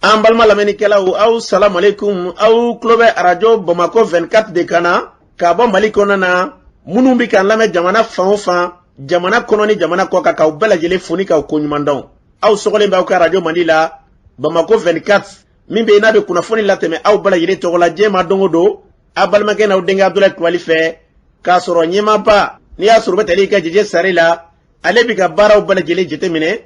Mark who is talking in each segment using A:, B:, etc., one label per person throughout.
A: An balima lamɛnnikɛlaw, aw salamalekun. Aw tulo bɛ arajo Bamakɔ 24 de kan na k'a bɔ Mali kɔnɔ na. Minnu bɛ k'an lamɛn jamana fan o fan, jamana kɔnɔ ni jamana kɔ kan, k'aw bɛɛ lajɛlen fo ni k'aw koɲuman dɔn. Aw sɔgɔlen bɛ aw ka arajo Mandi la, Bamakɔ 24, min bɛ yen n'a bɛ kunnafoni latɛmɛ aw bɛɛ lajɛlen tɔgɔ la diɲɛ ma don o don, aw balimakɛ n'aw denkɛ Abudulayi Kulubali fɛ, k'a sɔrɔ ɲɛmaaba n'i y'a sɔrɔ u bɛ tali kɛ Jeje Sare la, ale bɛ ka baaraw bɛɛ lajɛlen jateminɛ,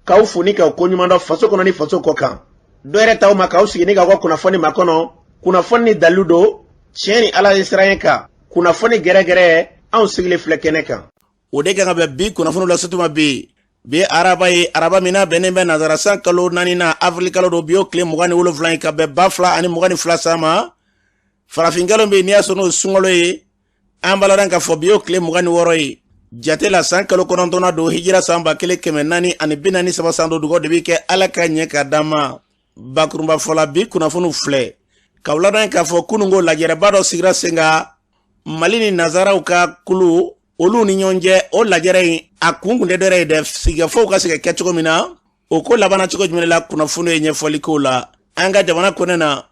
A: k'aw fo ni k'aw koɲuman dɔn faso kɔnɔ ni faso kɔ kan. Dɔ yɛrɛ t'aw ma k'aw sigi ni k'aw ka kunnafoni makɔnɔ, kunnafoni ni dalilu don, tiɲɛ ni Ala ye siran kan, kunnafoni gɛrɛgɛrɛ, anw sigilen filɛ kɛnɛ kan.
B: O de kan ka bɛn bi kunnafoni lasutuma bi. Bi araba ye araba min n'a bɛnnen bɛ nazara san kalo naani na, avril kalo don, bi o tile 27 ye ka bɛn 2022 san ma. Farafin kalo bɛ yen n'i y'a sɔrɔ n'o sunkalo ye, an b'a ladɔn k'a fɔ bi o tile 26 ye jate la, san kalo kɔnɔntɔnna don, hijira san 1443 san don. Dugawu de bɛ kɛ Ala ka ɲɛ ka d'an ma. Bakurunba fɔla, bi kunnafoniw filɛ k'aw ladɔn k'a fɔ kununko lajɛrɛba dɔ sigira sen kan Mali ni nazaraw ka kulu olu ni ɲɔgɔn cɛ. O lajɛrɛ in a kun kun tɛ dɔwɛrɛ ye dɛ, sigikafɔw ka se ka kɛ cogo min na. O ko labanna cogo jumɛn la, kunnafoni ye ɲɛfɔli k'o la. An ka jamana kɔnɔ na,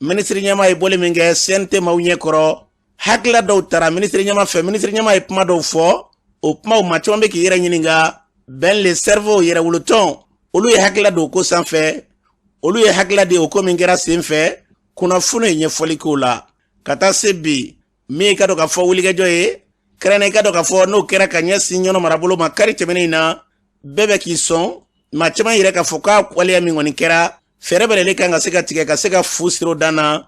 B: minisiri ɲɛmaa ye bɔli min kɛ CNT maaw ɲɛ kɔrɔ, hakilila dɔw tara minisiri ɲɛmaa fɛ. Minisiri ɲɛmaa ye kuma dɔw fɔ, o kumaw maa caman bɛ k'i yɛrɛ ɲininka. Ben le Cerveau yɛrɛwolotɔn, olu ye hakilila don o ko sanfɛ, olu ye hakilila di o ko min kɛra sen fɛ. Kunnafoni ye ɲɛfɔli k'o la. Ka taa se bi min ye ka dɔn k'a fɔ wulikajɔ ye kɛrɛnkɛrɛn, ka dɔn k'a fɔ n'o kɛra ka ɲɛsin Ɲɔnɔ marabolo ma kari tɛmɛnen in na, bɛɛ bɛ k'i sɔn. Maa caman yɛrɛ k'a fɔ k'a waleya min kɔni kɛra, fɛɛrɛ bɛɛ lajɛlen kan ka se ka tigɛ ka se ka fu siri o dan na.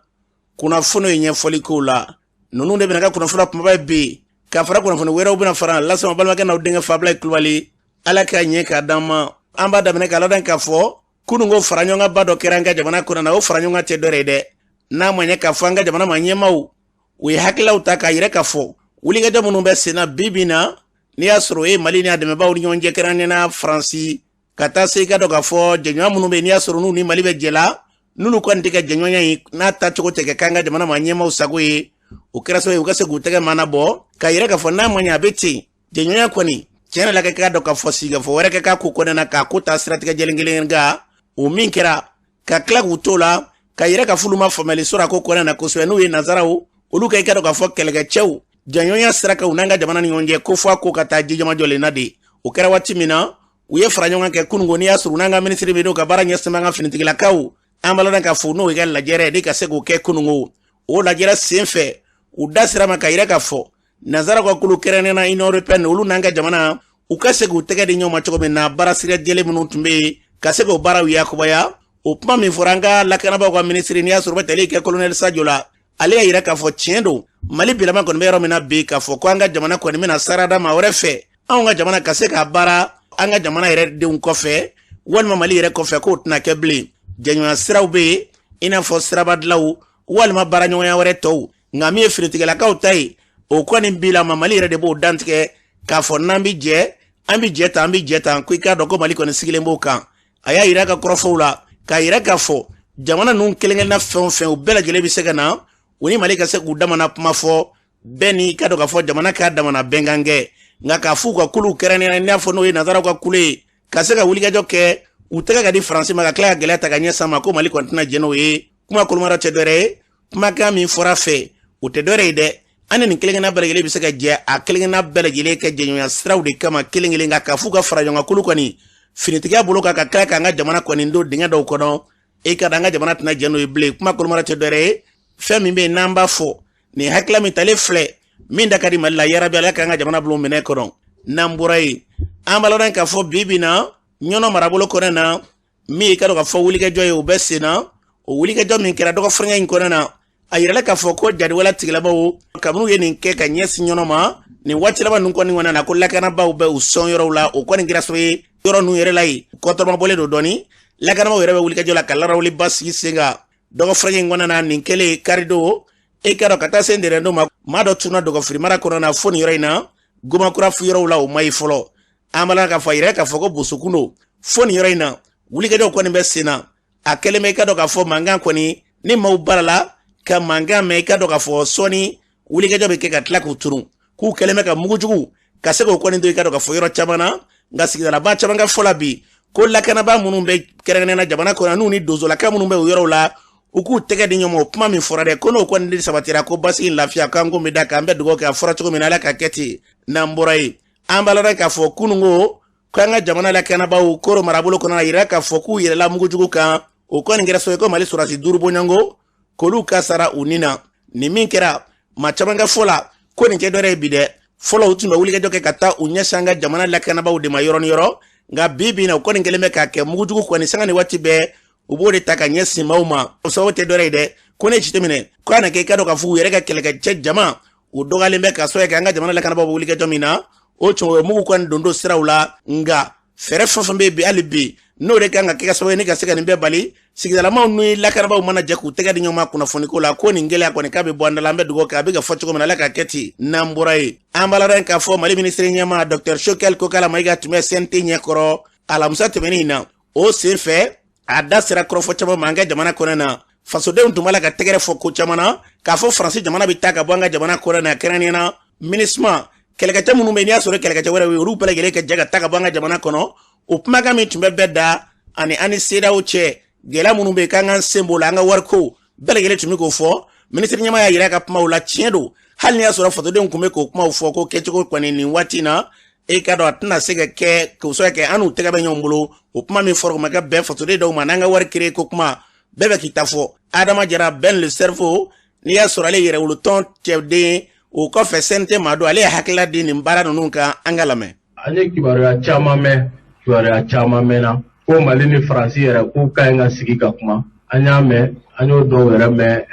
B: Kunnafoni ye ɲɛfɔli k'o la. Ninnu de bɛna ka kunnafoni kumaba ye bi, ka fara kunnafoni wɛrɛw bɛna fara lasama balimakɛ n'aw denkɛ Fabulayi Kulubali. Ala k'a ɲɛ k'a d'an ma. An b'a daminɛ k'a ladɔn k'a fɔ kununko fara ɲɔgɔnkanba dɔ kɛra an ka jamana kɔnɔ na. O fara ɲɔgɔn kan tɛ dɔ ye dɛ, n'a ma ɲɛ k'a fɔ an ka jamana maa ɲɛmaaw u ye hakililaw ta k'a yira k'a fɔ wulikajɔ minnu bɛ sen na bi bi na, n'i y'a sɔrɔ o ye Mali ni a dɛmɛbaaw ni ɲɔgɔn cɛ, kɛrɛnkɛrɛnnenya la Faransi, ka taa se i ka dɔn k'a fɔ jɛɲɔgɔn minnu bɛ yen n'i y'a sɔrɔ n'u ni Mali bɛ jɛ la, n'olu kɔni tɛ ka jɛɲɔgɔnya in n'a taacogo tɛ kɛ k'an ka jamana maa ɲɛmaaw sago ye. O kɛra sababu ye u ka se k'u tɛgɛ mana bɔ k'a yira k'a fɔ n'a ma ɲɛ a bɛ ten, jɛɲɔgɔnya kɔni tiɲɛ yɛrɛ la, k'a dɔn k'a fɔ sigikafɔ wɛrɛ kɛ k'a ko kɔnɔna na, k'a ko ta siratigɛ jɛlen kelen kan. O min kɛra ka tila k'u to la ka yira k'a fɔ olu ma faamuyali sɔrɔ a ko kɔnɔna na kosɛbɛ, n'u ye nazaraw olu ka i ka dɔn k'a fɔ kɛlɛkɛcɛw jɛɲɔgɔnya sira kan u n'an ka jamana ni ɲɔgɔn cɛ, ko fɔ a ko ka taa jijamajɔlen na de. O kɛra waati min na u ye fara ɲɔgɔn kan kɛ kununko, n'i y'a sɔrɔ u n'an ka minisiri min n'o ka baara ɲɛsin an ka finitigilakaw, an b'a ladɔn k'a fɔ n'o ka lajɛrɛ de ka se k'o kɛ kununko. O lajɛrɛ sen fɛ, u da sera ma ka yira k'a fɔ nazaraw ka kulu, kɛrɛnkɛrɛnnenya la Union européenne, olu n'an ka jamana u ka se k'u tɛgɛ di ɲɔgɔn ma cogo min na, baara sira jɛlen minnu tun bɛ yen, ka se k'o baaraw yakubaya. O kuma min fɔra an ka lakanabaaw ka minisiri, n'i y'a sɔrɔ u bɛ tali kɛ kolonɛli Sajo la, ale y'a yira k'a fɔ tiɲɛ don, Mali bilama kɔni bɛ yɔrɔ min na bi, k'a fɔ ko an ka jamana kɔni bɛna sara da maa wɛrɛ fɛ, anw ka jamana ka se k'a baara an ka jamana yɛrɛ denw kɔfɛ walima Mali yɛrɛ kɔfɛ, k'o tɛna kɛ bilen. Jɛɲɔgɔnya siraw bɛ yen, i n'a fɔ sirabadilaw walima baaraɲɔgɔnya wɛrɛ tɔw, nka min ye finitigilakaw ta ye, o kɔni bi la ma Mali yɛrɛ de b'o dantigɛ k'a fɔ n'an bɛ jɛ, an bɛ jɛ tan, an bɛ jɛ tan, ko i k'a dɔn ko Mali kɔni sigilen b'o kan. A y'a yira ka kɔrɔfɔw la k'a yira k'a fɔ jamana ninnu kelen-kelenna fɛn o fɛn, u bɛɛ lajɛlen bɛ se ka na u ni Mali ka se k'u damana kuma fɔ bɛɛ ni ka dɔn k'a fɔ jamana k'a damana bɛnkan kɛ. Nka k'a f'u ka kuluw kɛrɛnkɛrɛnnenya, i n'a fɔ n'o ye nazaraw ka kulu ye, ka se ka wulikajɔ kɛ u tɛgɛ ka di Faransi ma, ka tila ka gɛlɛya ta ka ɲɛsin ma, ko Mali kɔni tɛna jɛn n'o ye. Kuma kolomara tɛ dɔwɛrɛ ye, kumakan min fɔra fɛ, o tɛ dɔwɛrɛ ye dɛ, an ni nin kelen-kelenna bɛɛ lajɛlen bɛ se ka jɛ a kelen-kelenna bɛɛ lajɛlen kɛ jɛɲɔgɔnya siraw de kama kelen kelen, nka k'a f'u ka fara ɲɔgɔn kan kulu kɔni finitigiya bolo kan, ka tila k'an ka jamana kɔni don dingɛ dɔw kɔnɔ, e ka an ka jamana tɛna jɛn n'o ye bilen. Kuma kolomara tɛ dɔwɛrɛ ye, fɛn min bɛ yen n'an b'a fɔ nin hakilila min talen filɛ min da ka di Mali la, yarabi Ala k'an ka jamana bulon minɛ kɔnɔ. N'an bɔra yen, an b'a ladɔn k'a fɔ bi bi na Ɲɔnɔ marabolo kɔnɔ na, min ye ka dɔn k'a fɔ wulikajɔ ye o bɛ sen na. O wulikajɔ min kɛra dɔgɔfuranɲɛ in kɔnɔ na, a yirala k'a fɔ ko jadiwala tigilamaw kabini u ye nin kɛ ka ɲɛsin Ɲɔnɔ ma nin waati laban ninnu kɔni kɔnɔ na, ko lakanabaaw bɛ u sɔn yɔrɔw la. O kɔni kɛra sababu ye yɔrɔ ninnu yɛrɛ la yen kɔtɔrɔmabɔlen don dɔɔni, lakanabaaw yɛrɛ bɛ wulikajɔ la ka larawuliba sigi sen kan dɔgɔfuranɲɛ in kɔnɔ na. Nin kɛlen karidon, e k'a dɔn ka taa se ntɛnɛndon ma, maa dɔ tunna Dɔgɔfiri mara kɔnɔ na fo nin yɔrɔ in na, Gomakura yɔrɔw la, o ma ye fɔlɔ. An b'a la k'a fɔ a yɛrɛ k'a fɔ ko Bosokun don fo nin yɔrɔ in na, wulikajɔw kɔni bɛ sen na. A kɛlen bɛ i ka dɔn k'a fɔ mankan kɔni ni maaw barala ka mankan mɛn, i ka dɔn k'a fɔ sɔɔni wulikajɔ bɛ kɛ ka tila k'u tunu, k'u kɛlen bɛ ka mugujugu ka se k'o kɔni to i ka dɔn k'a fɔ yɔrɔ caman na. Nka sigidalaba caman ka fɔ la bi, Ko lakanabaa minnu bɛ kɛrɛnkɛrɛnnenya na jamana kɔnɔ, n'u ni donsolaka minnu bɛ o yɔrɔw la, u k'u tɛgɛ di ɲɔgɔn ma. O kuma min fɔra dɛ, ko n'o kɔni de sabatira, ko basigi ni lafiya k'an ko bɛ da k'an bɛ dugawu kɛ. A fɔra cogo min na, Ala ka kɛ ten. N'an bɔra yen, an b'a lɔn k'a fɔ kununko ko an ka jamana lakanabaaw Koro marabolo kɔnɔ, a yira k'a fɔ k'u yɛlɛla mugujugu kan. O kɔni kɛra sababu ye ko Mali sɔrɔdasi 5 bɔɲɔgɔnko k'olu ka sara u ni na. Nin min kɛra, maa caman ka fɔ la ko nin tɛ dɔwɛrɛ ye bi dɛ. Fɔlɔ, u tun bɛ wulikajɔ kɛ ka taa u ɲɛsin an ka jamana lakanabaaw de ma yɔrɔ ni yɔrɔ, nka bi bi in na, u kɔni kɛlen bɛ k'a kɛ mugujugu kɔni sanga ni waati bɛɛ, u b'o de ta ka ɲɛsin maaw ma. O sababu tɛ dɔwɛrɛ ye dɛ, ko ne jateminɛ ko a na kɛ i ka dɔn k'a fɔ u yɛrɛ ka kɛlɛkɛcɛ jama u dɔgɔyalen bɛ, ka sababu kɛ an ka jamana lakanabaaw bɛ wulikajɔ min na, o tun o ye mugu kɔni don don siraw la. Nka fɛɛrɛ fɛn fɛn bɛ yen bi, hali bi n'o de kan ka kɛ sababu ye ni ka se ka nin bɛɛ bali, sigidalamaw ni lakanabaaw mana jɛ k'u tɛgɛ di ɲɔgɔn ma kunnafoniko la, ko nin gɛlɛya kɔni k'a bɛ bɔ an da la. An bɛ dugawu kɛ, a bɛ ka fɔ cogo min na, Ala ka kɛ ten. N'an bɔra yen, an b'a ladɔn k'a fɔ Mali minisiri ɲɛmaa Dr Choguel Kokala Mayiga tun bɛ CNT ɲɛkɔrɔ alamisa tɛmɛnen in na. O sen fɛ, a da sera kɔrɔfɔ caman ma an ka jamana kɔnɔ na. Fasodenw tun b'a la ka tɛgɛrɛ fɔ ko caman na k'a fɔ Faransi jamana bɛ taa ka bɔ an ka jamana kɔnɔ na, kɛrɛnkɛrɛnnenya na MINUSMA kɛlɛkɛcɛ minnu bɛ yen, n'i y'a sɔrɔ kɛlɛkɛcɛ wɛrɛw ye, olu bɛɛ lajɛlen ka jɛ ka taa ka bɔ an ka jamana kɔnɔ. O kumakan min tun bɛ bɛɛ da ani an ni CEDEAO cɛ gɛlɛya minnu bɛ yen, k'an k'an sen b'o la, an ka wariko bɛɛ lajɛlen tun bɛ k'o fɔ. Minisiri ɲɛmaa y'a yira a ka kumaw la, tiɲɛ don, hali n'i y'a sɔrɔ fasodenw tun bɛ k'o kumaw fɔ, ko kɛcogo kɔni nin waati in na, e ka dɔn a tɛna se ka kɛ k'o sɔrɔ kɛ an n'u tɛgɛ bɛ ɲɔgɔn bolo. O kuma min fɔra, o ma kɛ bɛn fasoden dɔw ma. N'an ka wari créer ko kuma, bɛɛ bɛ k'i ta fɔ. Adama Jara Ben le cerveau, n'i y'a sɔrɔ ale yɛrɛwolotɔn cɛden, o kɔfɛ CNT maa don, ale ye hakilila di nin baara ninnu kan. An ka lamɛn.
C: An ye kibaruya caman mɛn, kibaruya caman mɛnna ko Mali ni Faransi yɛrɛ k'u ka ɲi ka sigi ka kuma. An y'a mɛn, an y'o dɔw yɛrɛ mɛn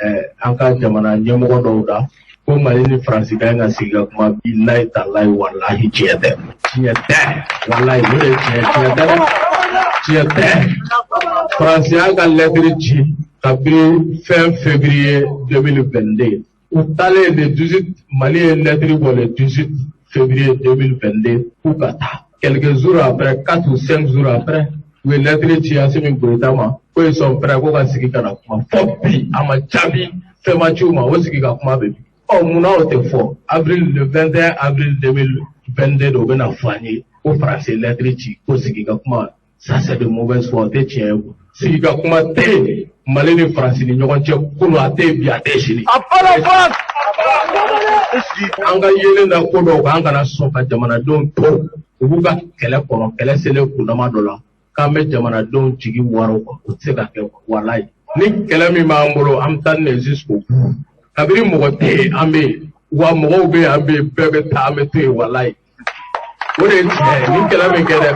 C: an ka jamana ɲɛmɔgɔ dɔw da ko Mali ni Faransi ka ɲi ka sigi ka kuma. Bilayi talayi, walahi, tiɲɛ tɛ, tiɲɛ tɛ, walahi, o de ye tiɲɛ, tiɲɛ tɛ dɛ, tiɲɛ tɛ. Faransi y'a ka lɛtiri ci kabini fin février 2022. U taalen le 18, Mali ye lɛtiri bɔ le 18 février 2022 k'u ka taa. Quelques jours après, 4 ou 5 jours après, u ye lɛtiri ci Assimi Goïta ma ko ils sont prêts, ko ka sigi ka na kuma. Fɔ bi, a ma jaabi, fɛn ma ci u ma. O sigi ka kuma bɛ bi. Ɔ, munna o tɛ fɔ? Avril, le 21 avril 2022 de, o bɛna fɔ an ye ko Faransi ye lɛtiri ci ko sigi ka kuma. Ça, c'est de mauvaise foi, o tɛ tiɲɛ ye. Sigi ka kuma tɛ yen Mali ni Faransi ni ɲɔgɔn cɛ kunun, a tɛ yen bi, a tɛ sini. An ka yelen da ko dɔw kan, an kana sɔn ka jamanadenw to u b'u ka kɛlɛ kɔnɔ, kɛlɛ selen kundama dɔ la, k'an bɛ jamanadenw jigi wari kan, o tɛ se ka kɛ, walayi. Ni kɛlɛ min b'an bolo, an bɛ taa ni jusqu'au bout. Kabini mɔgɔ tɛ yen, an bɛ yen, wa mɔgɔw bɛ yen, an bɛ yen, bɛɛ bɛ taa, an bɛ to yen, walayi. O de ye tiɲɛ ye. Ni kɛlɛ min kɛ dɛ,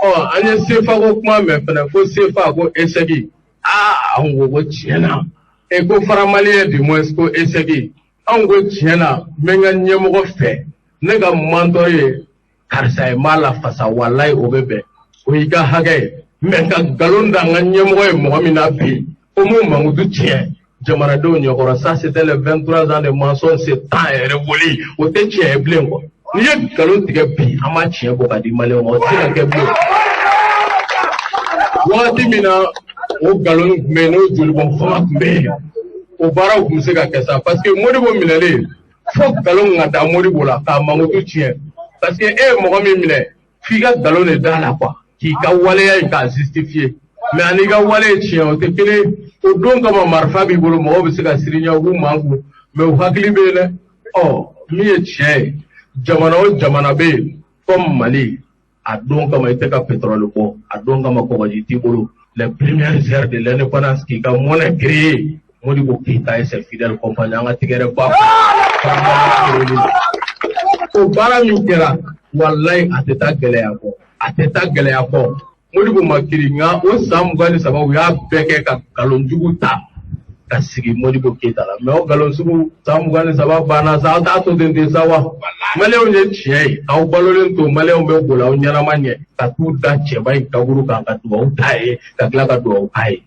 C: ɔ, an ye CFA ko kuma mɛn fɛnɛ, ko CFA ko échec. Aa, anw ko ko tiɲɛ na, e ko franc malien du moins ko échec. Anw ko tiɲɛ na, n bɛ n ka ɲɛmɔgɔ fɛ, ne ka mentor ye karisa ye, n b'a lafasa, walayi, o bɛ bɛn, o y'i ka hakɛ ye. Mɛ ka nkalon da n ka ɲɛmɔgɔ ye mɔgɔ min na bi, ko m'o mankutu tiɲɛ jamanadenw ɲɛkɔrɔ, ça, c'était les 23 ans de mensonge, c'est temps révolu, o tɛ tiɲɛ ye bilen quoi. N'i ye nkalon tigɛ bi, an b'a tiɲɛ bɔ ka di maliyɛnw ma, o tɛ se ka kɛ bilen. Wagati min na o nkalon tun bɛ yen, n'o jolibɔn fanga tun bɛ yen, o baaraw tun bɛ se ka kɛ sa, parce que Modibo minɛlen, fo nkalon ka da Modibo la k'a mankutu tiɲɛ, parce que e ye mɔgɔ min minɛ, f'i ka nkalon de da la quoi, k'i ka waleya in k'a justifier. Mais ani ka wale ye tiɲɛ, o tɛ kelen. O don kama, marifa b'i bolo, mɔgɔw bɛ se ka siran ɲɛ, u b'u makun, mais u hakili bɛ yen dɛ. Ɔ, min ye tiɲɛ ye, jamana o jamana bɛ yen comme Mali, a don kama i tɛ ka pétrole bɔ, a don kama kɔgɔji t'i bolo, les premières heures de l'indépendance, k'i ka monnaie créer, Modibo Keïta et ses fidèles compagnons, an ka tigɛrɛ ba. O baara min kɛra, walayi, a tɛ taa gɛlɛya kɔ, a tɛ taa gɛlɛya kɔ. Modibo ma kiri, nka o san 23, u y'a bɛɛ kɛ ka nkalon jugu ta ka sigi Modibo Keïta la. Mais o nkalon sugu, san 23 banna sa, aw t'a to ten ten sa wa. Maliyɛnw ye tiɲɛ ye, k'aw balolen to, maliyɛnw bɛ boli aw ɲɛnama ɲɛ ka t'u da cɛba in kaburu kan ka dugawu k'a ye, ka tila ka dugawu k'a ye.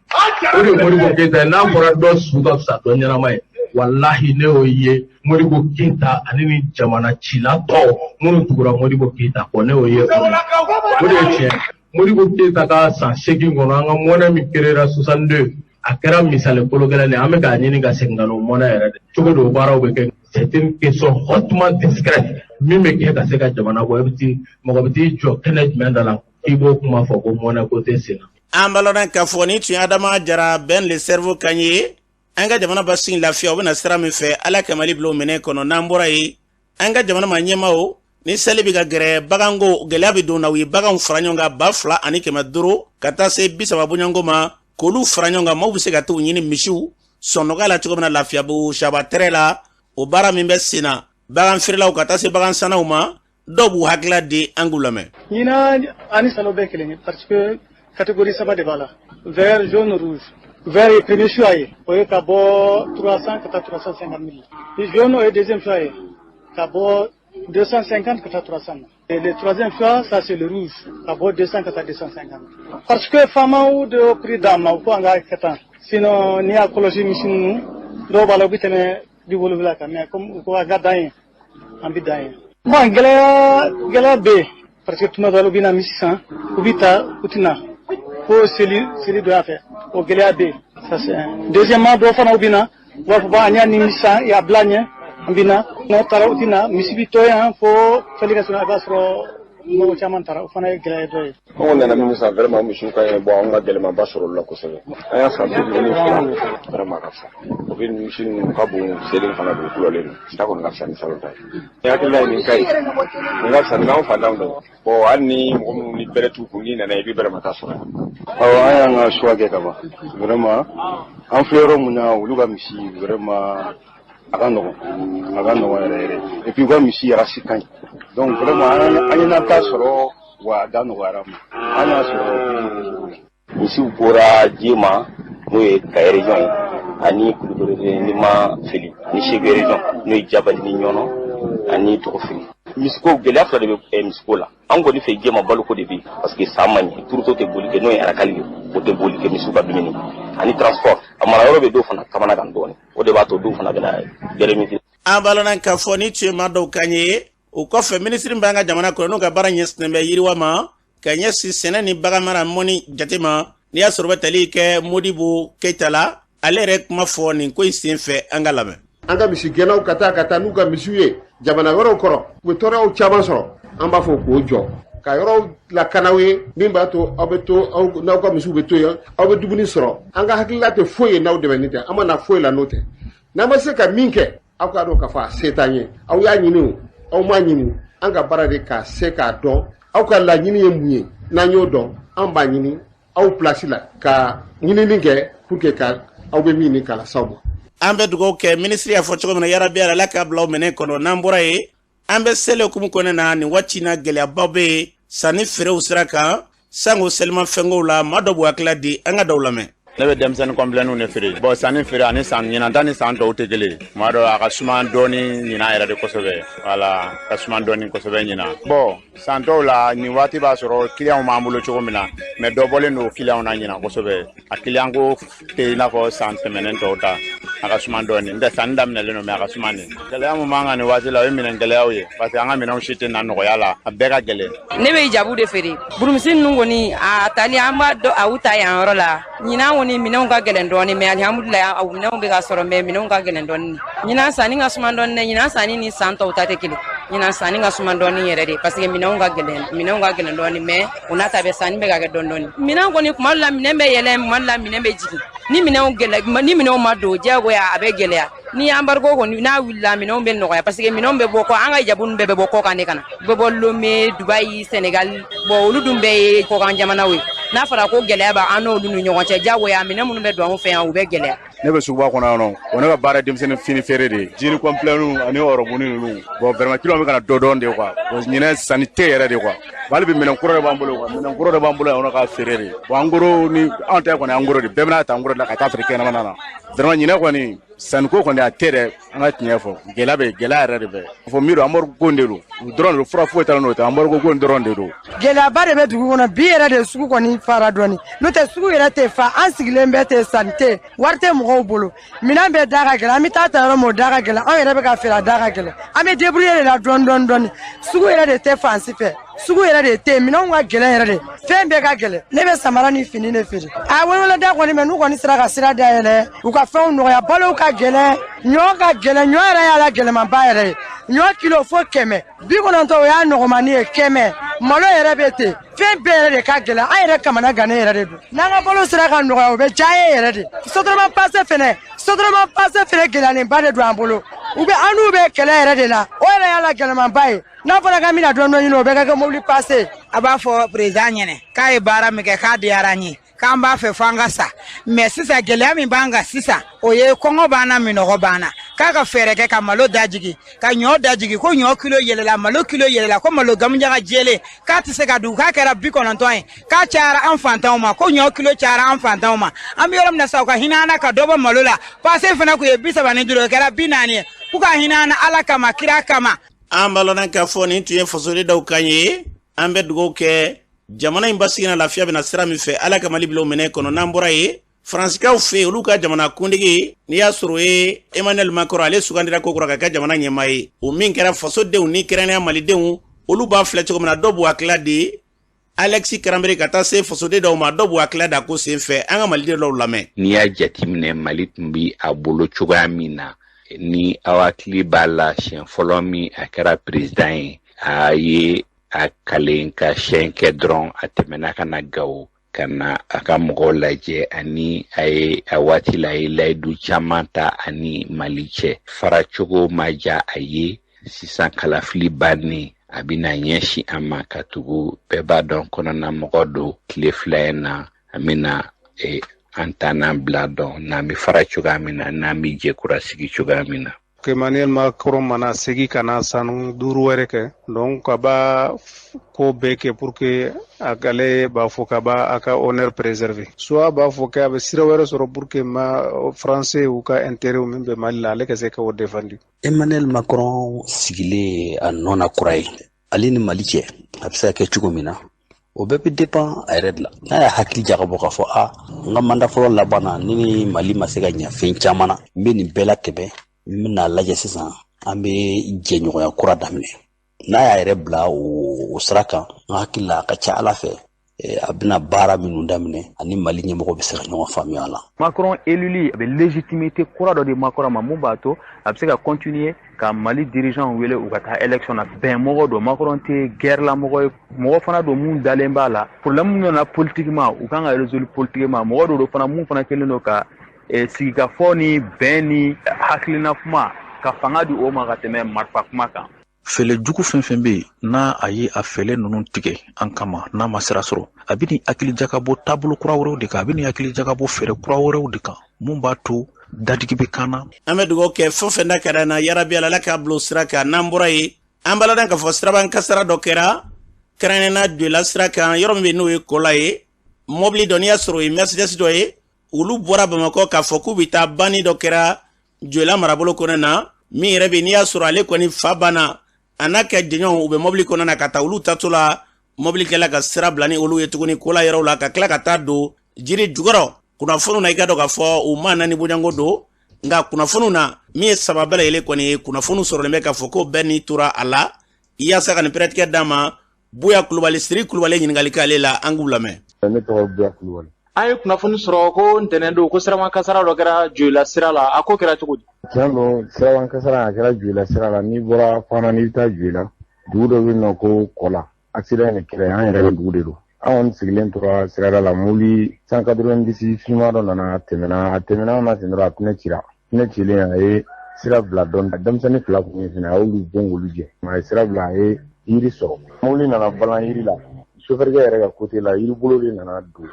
C: O de ye Modibo Keïta ye. N'a fɔra dɔ su ka fisa dɔ ɲɛnama ye, walahi, ne y'o ye Modibo Keïta ani ni jamana cila tɔw minnu tugura Modibo Keïta kɔ, ne y'o ye. O de ye tiɲɛ. Modibo Keïta ka san 8 kɔnɔ, an ka monnaie min créera 62, a kɛra misali kolo gɛlɛn de ye. An bɛ k'a ɲini ka segin ka n'o monnaie yɛrɛ de cogo di, o baaraw bɛ kɛ. C'est une question hautement discrète min bɛ kɛ ka se ka jamana bɔ. E bɛ t'i mɔgɔ bɛ t'i jɔ kɛnɛ jumɛn da la? K'i b'o kuma fɔ ko mɔnɛ ko tɛ sen na.
B: An b'a lɔn k'a fɔ nin tun ye Adama Jara Ben le cerveau kan ye. An ka jamana basigi, lafiya, o bɛna sira min fɛ, Ala ka Mali bila o minɛ kɔnɔ. N'an bɔra yen, an ka jamana ma ɲɛmaw ni seli bɛ ka gɛrɛ, baganko gɛlɛya bɛ don na. U ye baganw fara ɲɔgɔn kan, 2500 ka taa se 30 bɔɲɔgɔnko ma, k'olu fara ɲɔgɔn kan. Maaw bɛ se ka t'u ɲini misiw sɔnɔgɔya la cogo min na Lafiyabugu saba tɛrɛ la. O baara min bɛ sen na, bagan feerelaw ka taa se bagan sannaw ma, dɔw b'u hakilila di, an k'u lamɛn.
D: Ɲinan ani salon bɛɛ kelen ye, parce que catégorie saba de b'a la: vert, jaune, rouge. Vert ye premier choix ye, o ye ka bɔ 300 ka taa 350 mille. Ni jaune, o ye deuxième choix ye, ka bɔ 250 ka taa 300 na. Et le troisième choix, ça c'est le rouge, ka bɔ 200 ka taa 250, parce que faamaw de y'o prix d'an ma, u ko an ka kɛ tan. Sinon n'i y'a kɔlɔsi, misi ninnu dɔw b'a la, u bɛ tɛmɛ 70 kan, mais comme u ko a ka dan ye, an bɛ dan ye. Bon, gɛlɛya bɛ yen, parce que tuma dɔ la u bɛ na misi san, u bɛ taa, u tɛ na fo seli dɔ fɛ. O gɛlɛya bɛ yen, ça c'est un. Deuxièmement, dɔw fana u bɛ na, u b'a fɔ bon, an y'a ni misi san, a bila ɲɛ, an bɛ na. N'o taara, u tɛ na, misi bɛ to yan fo seli ka sɔrɔ, a b'a sɔrɔ mɔgɔ caman taara. O fana ye gɛlɛya dɔ ye.
E: An kɔni nana min san, vraiment misiw ka ɲi. Bon, an ka gɛlɛmanba sɔrɔ olu la kosɛbɛ. An y'a san 52, vraiment ka fisa. O bɛ misi ninnu ka bon, selen fana don, kulɔlen don. Ta kɔni ka fisa ni salon ta ye. Ni hakilina ye nin ka ɲi, nin ka fisa nin k'anw fantanw dɛ. Bon, hali ni mɔgɔ minnu ni bɛrɛ t'u kun, n'i nana i bɛ bɛrɛmata sɔrɔ yan.
F: Awɔ, an y'an ka choix kɛ ka ban. Vraiment, an filɛ yɔrɔ min na, olu ka misi, vraiment a ka nɔgɔn, a ka nɔgɔn yɛrɛ yɛrɛ. Et puis u ka misi race ka ɲi, donc vraiment an ye n'an ta sɔrɔ wa, a da nɔgɔyara ma, an y'a sɔrɔ 50 la.
G: Misiw bɔra Jema, n'o ye Kayi région ye, ani Kulukoro ni ma fili, ani Segu région, n'o ye Jabali ni Ɲɔnɔ ani Tɔgɔfili. Misiko gɛlɛya fila de bɛ misiko la an kɔni fɛ Jema: baloko de bɛ yen, parce que san ma ɲɛ, turuto tɛ boli kɛ, n'o ye arakali ye, o tɛ boli kɛ misiw ka dumuni, ani transport, a mara yɔrɔ bɛ dɔw fana kamana kan dɔɔnin. O de b'a to dɔw fana bɛna gɛrɛ.
B: An balana k'a fɔ ni tun ye maa dɔw kan ye. O kɔfɛ, minisiri b'an ka jamana kɔnɔ, n'o ka baara ɲɛsinnen bɛ yiriwa ma, ka ɲɛsin sɛnɛ ni baganmara mɔni jate ma, n'i y'a sɔrɔ bɛ tali kɛ Modibo Keyita la, ale yɛrɛ kuma fɔ nin ko in sen fɛ, an ka lamɛn.
H: An ka misigɛnnaw ka taa ka taa n'u ka misiw ye jamana wɛrɛw kɔrɔ, u bɛ tɔɔrɔyaw caman sɔrɔ. An b'a fɔ k'o jɔ, ka yɔrɔw lakanaw ye min b'a to aw bɛ to aw n'aw ka misiw bɛ to yen, aw bɛ dumuni sɔrɔ. An ka hakilila tɛ foyi ye n'aw dɛmɛni tɛ. An ma na foyi la n'o tɛ. N'an ma se ka min kɛ, aw k'a dɔn k'a fɔ a se t'an ye. Aw y'a ɲini o, aw m'a ɲini, an ka baara de ka se k'a dɔn aw ka laɲini ye mun ye. N'an y'o dɔn, an b'a ɲini aw place la ka ɲinini kɛ pour que ka aw bɛ min ɲini k'a las'aw ma.
B: An bɛ dugawu kɛ, minisiri y'a fɔ cogo min na, yarabi Ala k'a bila aw minɛ kɔnɔ. N'an bɔra yen, an bɛ seli hukumu kɔnɔna na. Nin waati in na, gɛlɛyabaw bɛ yen sanni feerew sira kan, sango selimafɛnkow la. Maa dɔ b'u hakilila di, an ka dɔw lamɛn.
I: Ne bɛ denmisɛnnin kɔnpilɛninw de feere. Bon, sanni feere ani san ɲinan ta ni san tɔw tɛ kelen. Tuma dɔ a ka suma dɔɔni ɲinan yɛrɛ de kosɛbɛ. Wala ka suma dɔɔni kosɛbɛ ɲinan. Bon, san tɔw la, nin waati b'a sɔrɔ kiliyanw b'an bolo cogo min na, mais dɔ bɔlen don kiliyanw na ɲinan kosɛbɛ. A kiliyan ko tɛ i n'a fɔ san tɛmɛnen tɔw ta. A ka suma dɔɔni n tɛ, sanni daminɛlen don, mais a ka suma nin. Gɛlɛya mun b'an kan nin waati la, o ye minɛn gɛlɛyaw ye, parce que an ka minɛnw si tɛ na nɔgɔya la, a bɛɛ ka gɛlɛn.
J: Ne bɛ jabu de feere. Burumisi ninnu kɔni, a tali an b'a dɔn a ta yan yɔrɔ la. Ɲinan kɔni, minɛnw ka gɛlɛn dɔɔni, mais alihamudulilayi, a minɛnw bɛ ka sɔrɔ, mais minɛnw ka gɛlɛn dɔɔni. Ɲinan sanni ka suma dɔɔni dɛ. Ɲinan sanni ni san tɔw ta tɛ kelen. Ɲinan sanni ka suma dɔɔni yɛrɛ de, parce que minɛnw ka gɛlɛn, minɛnw ka gɛlɛn dɔɔni, mais o n'a ta bɛɛ, sanni bɛ ka kɛ dɔɔni dɔɔni. Minɛn kɔni, kuma dɔ la minɛn bɛ yɛlɛ, kuma dɔ la minɛn bɛ jigin. Ni minɛnw gɛlɛ, ni minɛnw ma don, diyagoya a bɛ gɛlɛya. Ni embargo kɔni n'a wulila, minɛnw bɛ nɔgɔya, parce que minɛnw bɛ bɔ kɔ. An ka jabu ninnu bɛɛ bɛ bɔ kɔkan de ka na, u bɛ bɔ Lomé, Dubayi, Sénégal. Bon, olu dun bɛɛ ye kɔkan jamanaw ye. N'a fɔra ko gɛlɛya b'an n'olu ni ɲɔgɔn cɛ, diyagoya minɛn minnu bɛ don anw fɛ yan, u bɛ gɛlɛya.
I: Ne bɛ suguba kɔnɔ yan nɔ. O ne ka baara ye denmisɛnnin fini feere de ye, jean complet ani ɔrɔbuni ninnu. Bon, vraiment client bɛ ka na dɔ dɔn de quoi. Bon, ɲinɛ sanni tɛ yɛrɛ de quoi. Hali bi minɛn kura de b'an bolo quoi, minɛn kura de b'an bolo yan nɔ k'a feere de. Bon, en gros ni anw ta kɔni, en gros de bɛɛ bɛna ta en gros de la ka taa feere kɛnɛmana na. Vraiment ɲinɛ kɔni, sanniko kɔni a tɛ dɛ. An ka tiɲɛ fɔ, gɛlɛya bɛ, gɛlɛya yɛrɛ de bɛ fɔ min don, embargo ko de don, u dɔrɔn de don, fura foyi t'a la n'o tɛ, embargo ko dɔrɔn de don.
K: Gɛlɛyaba de bɛ dugu kɔnɔ bi yɛrɛ de. Sugu kɔni fara dɔɔni, n'o tɛ sugu yɛrɛ tɛ fa. An sigilen bɛ ten, sanni tɛ, wari tɛ mɔgɔw bolo, minɛn bɛɛ da ka gɛlɛn. An bɛ taa ta yɔrɔ min, o da ka gɛlɛn. Anw yɛrɛ bɛ ka feere, a da ka gɛlɛn. An bɛ débrouiller de la dɔɔni dɔɔni dɔɔni. Sugu yɛrɛ de tɛ fan si fɛ, sugu yɛrɛ de tɛ yen. Minɛnw ka gɛlɛn yɛrɛ de, fɛn bɛɛ ka gɛlɛn. Ne bɛ samara ni fini de feere. A weleweleda kɔni mɛ, n'u kɔni sera ka sira dayɛlɛ, u ka fɛnw nɔgɔya. Balow ka gɛlɛn, ɲɔ ka gɛlɛn, ɲɔ yɛrɛ y'a la gɛlɛmanba yɛrɛ ye. Ɲɔ kilo fo 100, 90 o y'a nɔgɔmani ye 100. Malo yɛrɛ bɛ ten, fɛn bɛɛ yɛrɛ de ka gɛlɛn. An yɛrɛ kamana gannen yɛrɛ de don. N'an ka balo sera ka nɔgɔya, o bɛ diya an ye yɛrɛ de. Sotrama pase fɛnɛ, Sotrama pase fɛnɛ gɛlɛyalenba de don an bolo. U bɛ an n'u bɛ kɛlɛ yɛrɛ de la, o yɛrɛ y'a la gɛlɛmanba ye. N'a fɔra k'an bɛna dɔɔnin ɲini, o bɛ ka kɛ mobili pase.
L: A b'a fɔ président ɲɛnɛ k'a ye baara min kɛ, k'a diyara an ye, k'an b'a fɛ f'an ka sa. Mais sisan, gɛlɛya min b'an kan sisan, o ye kɔngɔ b'an na, minɔgɔ b'an na. K'a ka fɛɛrɛ kɛ ka malo dajigi, ka ɲɔ dajigi, ko ɲɔ kilo yɛlɛla, malo kilo yɛlɛla, ko malo gamujaga jɛlen k'a tɛ se ka dun, k'a kɛra 90 ye, k'a cayara an fantanw ma, ko ɲɔ kilo cayara an fantanw ma. An bɛ yɔrɔ min na sisan, u ka hinɛ an na ka dɔ bɔ malo la. Pase fana kun ye 35, o kɛra 40 ye. K'u ka hinɛ an na Ala kama, kira kama.
B: An b'a lɔn k'a fɔ nin tun ye fasoden dɔw kan ye. An bɛ dugawu kɛ jamana in basigi na, lafiya bɛna sira min fɛ, Ala ka Mali bila o minɛ kɔnɔ. N'an bɔra yen, Faransikaw fɛ yen, olu ka jamana kuntigi, n'i y'a sɔrɔ o ye Emmanuel Macron, ale sugandira kokura ka kɛ jamana ɲɛmaa ye. O min kɛra, fasodenw ni kɛrɛnkɛrɛnnenya malidenw, olu b'a filɛ cogo min na, dɔw b'u hakilila di. Alexis Karanbere ka taa se fasoden dɔw ma, dɔw b'u hakilila da ko sen fɛ. An ka maliden dɔw lamɛn.
M: N'i y'a jateminɛ, Mali tun bi a bolo cogoya min na, ni aw hakili b'a la, siɲɛ fɔlɔ min a kɛra président ye, a ye a kalen ka siɲɛ kɛ dɔrɔn, a tɛmɛna ka na Gawo ka na a ka mɔgɔw lajɛ, ani a ye a waati la, a ye layidu caman ta ani Mali cɛ. Faracogo ma diya a ye. Sisan kalafili bannen, a bɛna ɲɛsin a ma, ka tugu bɛɛ b'a dɔn kɔnɔnamɔgɔ don. Tile 2 in na, an bɛna an ta n'an bila dɔn n'an bɛ fara cogoya min na, n'an bɛ jɛkura sigi cogoya min na.
N: Emmanuel Macron mana segi ka na san 5 wɛrɛ kɛ, donc a b'a ko bɛɛ kɛ pour que a gale b'a fɔ k'a b'a a ka honneur préserver, soit a b'a fɔ k'a bɛ sira wɛrɛ sɔrɔ pour que ma français u ka intérêt min bɛ Mali la, ale ka se k'o défendre.
O: Emmanuel Macron sigilen a nɔ na kura ye, ale ni Mali cɛ a bɛ se ka kɛ cogo min na, o bɛɛ bɛ dépend a yɛrɛ de la. N'a y'a hakili jagabɔ k'a fɔ a n ka mandat fɔlɔ laban na, ni Mali ma se ka ɲɛ fɛn caman na, n bɛ nin bɛɛ latɛmɛ, n bɛna lajɛ sisan an bɛ jɛɲɔgɔnya kura daminɛ. N'a y'a yɛrɛ bila o sira kan, n hakili la, a ka ca Ala fɛ, a bɛna baara minnu daminɛ, ani Mali ɲɛmɔgɔ bɛ se ka ɲɔgɔn faamuya a la.
P: Macron éluli a bɛ légitimité kura dɔ di Macron ma, mun b'a to a bɛ se ka continuer ka Mali dirigeant wele u ka taa élection na. Bɛn mɔgɔ don, Macron tɛ guerre la mɔgɔ ye, mɔgɔ fana don mun dalen b'a la. Problème min nana politiquement, u kan ka résoudre politiquement. Mɔgɔ dɔ don fana mun fana kɛlen don ka sigikafɔ ni bɛn ni hakilina kuma ka fanga di o ma ka tɛmɛ marifa kuma kan.
Q: Fɛlɛ jugu fɛn fɛn bɛ yen, n'a a ye a fɛlɛ ninnu tigɛ an kama, n'a ma sira sɔrɔ, a bɛ ni hakili jagabɔ taabolo kura wɛrɛw de kan, a bɛ ni hakili jagabɔ fɛɛrɛ kura wɛrɛw de kan, mun b'a to dadigi bɛ kan na.
B: An bɛ dugawu kɛ fɛn fɛn da kɛra na, yarabi Ala k'a bila o sira kan. N'an bɔra yen, an b'a ladɔn k'a fɔ siraban kasara dɔ kɛra, kɛrɛnkɛrɛnnenya Joyila sira kan, yɔrɔ min bɛ n'o ye Kɔla ye. Mɔbili dɔ, n'i y'a sɔrɔ o ye Mercedes dɔ ye, olu bɔra Bamakɔ k'a fɔ k'u bɛ taa banni dɔ kɛra Joyila marabolo kɔnɔ na. Min yɛrɛ bɛ, n'i y'a sɔrɔ ale kɔni fa banna, a n'a kɛ jɛɲɔgɔnw, u bɛ mɔbili kɔnɔ na ka taa. Olu tatɔ la, mɔbilikɛla ka sira bila ni olu ye tuguni kola yɔrɔw la, ka tila ka taa don jiri jukɔrɔ. Kunnafoniw na, i ka dɔn k'a fɔ u maa naani bonyanko don, nka kunnafoniw na, min ye saba bɛɛ lajɛlen kɔni ye, kunnafoniw sɔrɔlen bɛ k'a fɔ ko bɛɛ ni tora a la. Yaasa ka nin pɛrɛtigɛ d'a ma, Buya Kulubali, Siri Kulubali ɲininkali k'ale la, an k'u lamɛn.
E: Ne tɔgɔ Buya Kulubali.
R: An ye kunnafoni sɔrɔ ko ntɛnɛn don, ko siraban kasara dɔ kɛra Joyila sira la. A ko kɛra cogo di?
E: Tiɲɛ don, siraban kasara a kɛra Joyila sira la. N'i bɔra Fana, n'i bɛ taa Joyila, dugu dɔ bɛ yen nɔ ko Kɔla. Accident de kɛra, an yɛrɛ ka dugu de don. An kɔni sigilen tora sirada la, mobili 190 finman dɔ nana tɛmɛna, a tɛmɛna an na ten dɔrɔn, a pneu cira. Pneu cilen, a ye sira bila dɔɔni. Denmisɛnnin 2 kun ye fɛnɛ, a y'olu bon k'olu jɛ. A ye sira bila, a ye yiri sɔrɔ. Mobili nana balan yiri la. Sofɛrikɛ yɛrɛ ka côté la, yiri bolo de nana don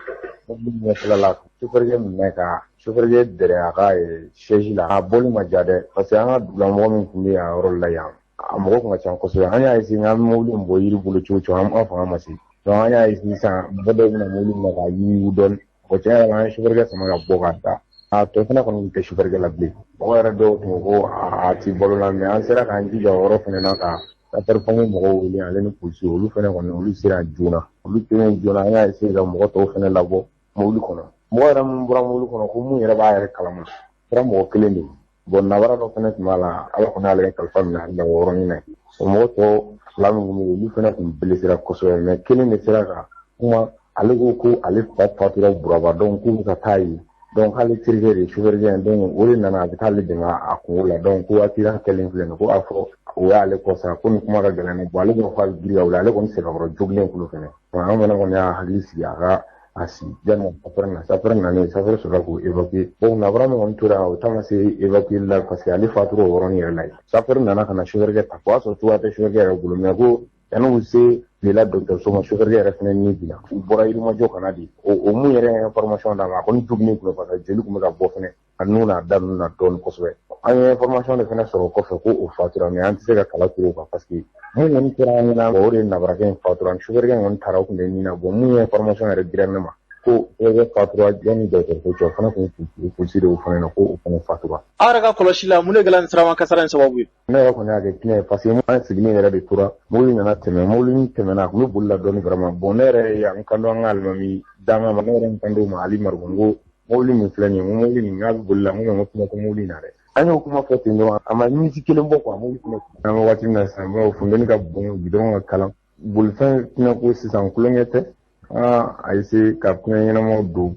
E: mobili ɲɛfɛla la. Sofɛrikɛ minɛ ka sofɛrikɛ dɛrɛ a ka siège la. A bɔli ma diya dɛ, parce que an ka dugulamɔgɔ min tun bɛ yan yɔrɔ la yan, a mɔgɔ tun ka ca kosɛbɛ. An y'a essayer k'an bɛ mobili in bɔ yiri bolo cogo cogo, an fanga ma se. Donc an y'a essayer sisan, mɔgɔ dɔw bɛna mobili minɛ k'a yuguyugu dɔɔni. Bon, tiɲɛ yɛrɛ la, an ye sofɛrikɛ sama ka bɔ k'a da. A tɔ fana kɔni tɛ sofɛrikɛ la bilen. Mɔgɔ yɛrɛ dɔw tun ko a ti balo la, mais an sera k'an jija o yɔrɔ fana na ka sapeur-pompier mɔgɔw wele, ale ni polisiw, olu fana kɔni, olu sera joona. Olu sera joona, an y'a essayer ka mɔgɔ tɔw fana labɔ mobili kɔnɔ. Mɔgɔ yɛrɛ min bɔra mobili kɔnɔ ko mun yɛrɛ b'a yɛrɛ kalama, kɛra mɔgɔ kelen de ye. Bon, nabara dɔ fana tun b'a la, Ala kɔni y'ale ka kalifa minɛ ale la o yɔrɔnin na. O mɔgɔ tɔ 2 min tun bɛ yen, olu fana tun blessera kosɛbɛ, mais kelen de sera ka kuma. Ale ko ko ale fa fatura Buraba, donc k'u bɛ ka taa yen. Donc k'ale terikɛ de ye chauffeur ye, donc o de nana, a bɛ taa ale dɛmɛ a kungo la. Donc ko accident kɛlen filɛ nin ye, ko a fɔ O y'ale kɔ sa, ko nin kuma ka gɛlɛn dɛ. Bon, ale ko k'a bɛ girin ka wuli, ale kɔni sɛbɛkɔrɔ jogilen kulo fɛnɛ. An fana kɔni y'a hakili sigi a ka a sigi yanni safɛrɛ na. Safɛrɛ nalen, safɛrɛ sɔrɔla k'o évacuer. Bon, nabara min kɔni tora, o ta ma se évacuer la parce que ale fatura o yɔrɔnin yɛrɛ la yen. Safɛrɛ nana ka na sofɛrikɛ ta, o y'a sɔrɔ cogoya tɛ sofɛrikɛ yɛrɛ bolo, mais ko yanni u se lela dɔgɔtɔrɔso ma, sofɛrikɛ yɛrɛ fana ni binna. U bɔra Yirimajɔ ka na de, o mun yɛrɛ ye information d'a ma, a kɔni joginnen tun bɛ parce que joli tun bɛ ka bɔ fɛnɛ a nun n'a da ninnu na dɔɔnin kosɛbɛ. An ye information de fana sɔrɔ o kɔfɛ ko o fatura, mais an tɛ se ka kala turu o kan parce que mun kɔni kɛra an ɲɛna, o de ye nabarakɛ in fatura, sofɛrikɛ in kɔni taara, o tun bɛ min na. Bon, mun ye information yɛrɛ dira ne ma ko sofɛrikɛ fatura yanni dɔgɔtɔrɔso cɛ, o fana tun ye polisi de y'o fana na ko o fana fatura.
R: Aw yɛrɛ ka kɔlɔsi la, mun de kɛra nin siraba kasara in sababu ye?
E: Ne yɛrɛ kɔni y'a kɛ pinɛ ye parce que an sigilen yɛrɛ de tora, mobili nana tɛmɛ, mobili min tɛmɛna, a tun bɛ boli la dɔɔnin vraiment. Bon, ne yɛrɛ ye n kan don an ka alimami danga ma, ne yɛrɛ n kan don ma Ali Mariku, n ko mobili min filɛ nin ye, n ko mobili nin n'a bɛ boli la, n ko kuma tɛ mobili in na dɛ. An y'o kuma fɔ ten dɔrɔn, a ma miniti kelen bɔ quoi, mobili fɛnɛ. An bɛ waati min na sisan, funteni ka bon, goudron ka kalan, bolifɛn pinɛ ko sisan kulonkɛ tɛ. An a essayer ka pinɛ ɲɛnamaw don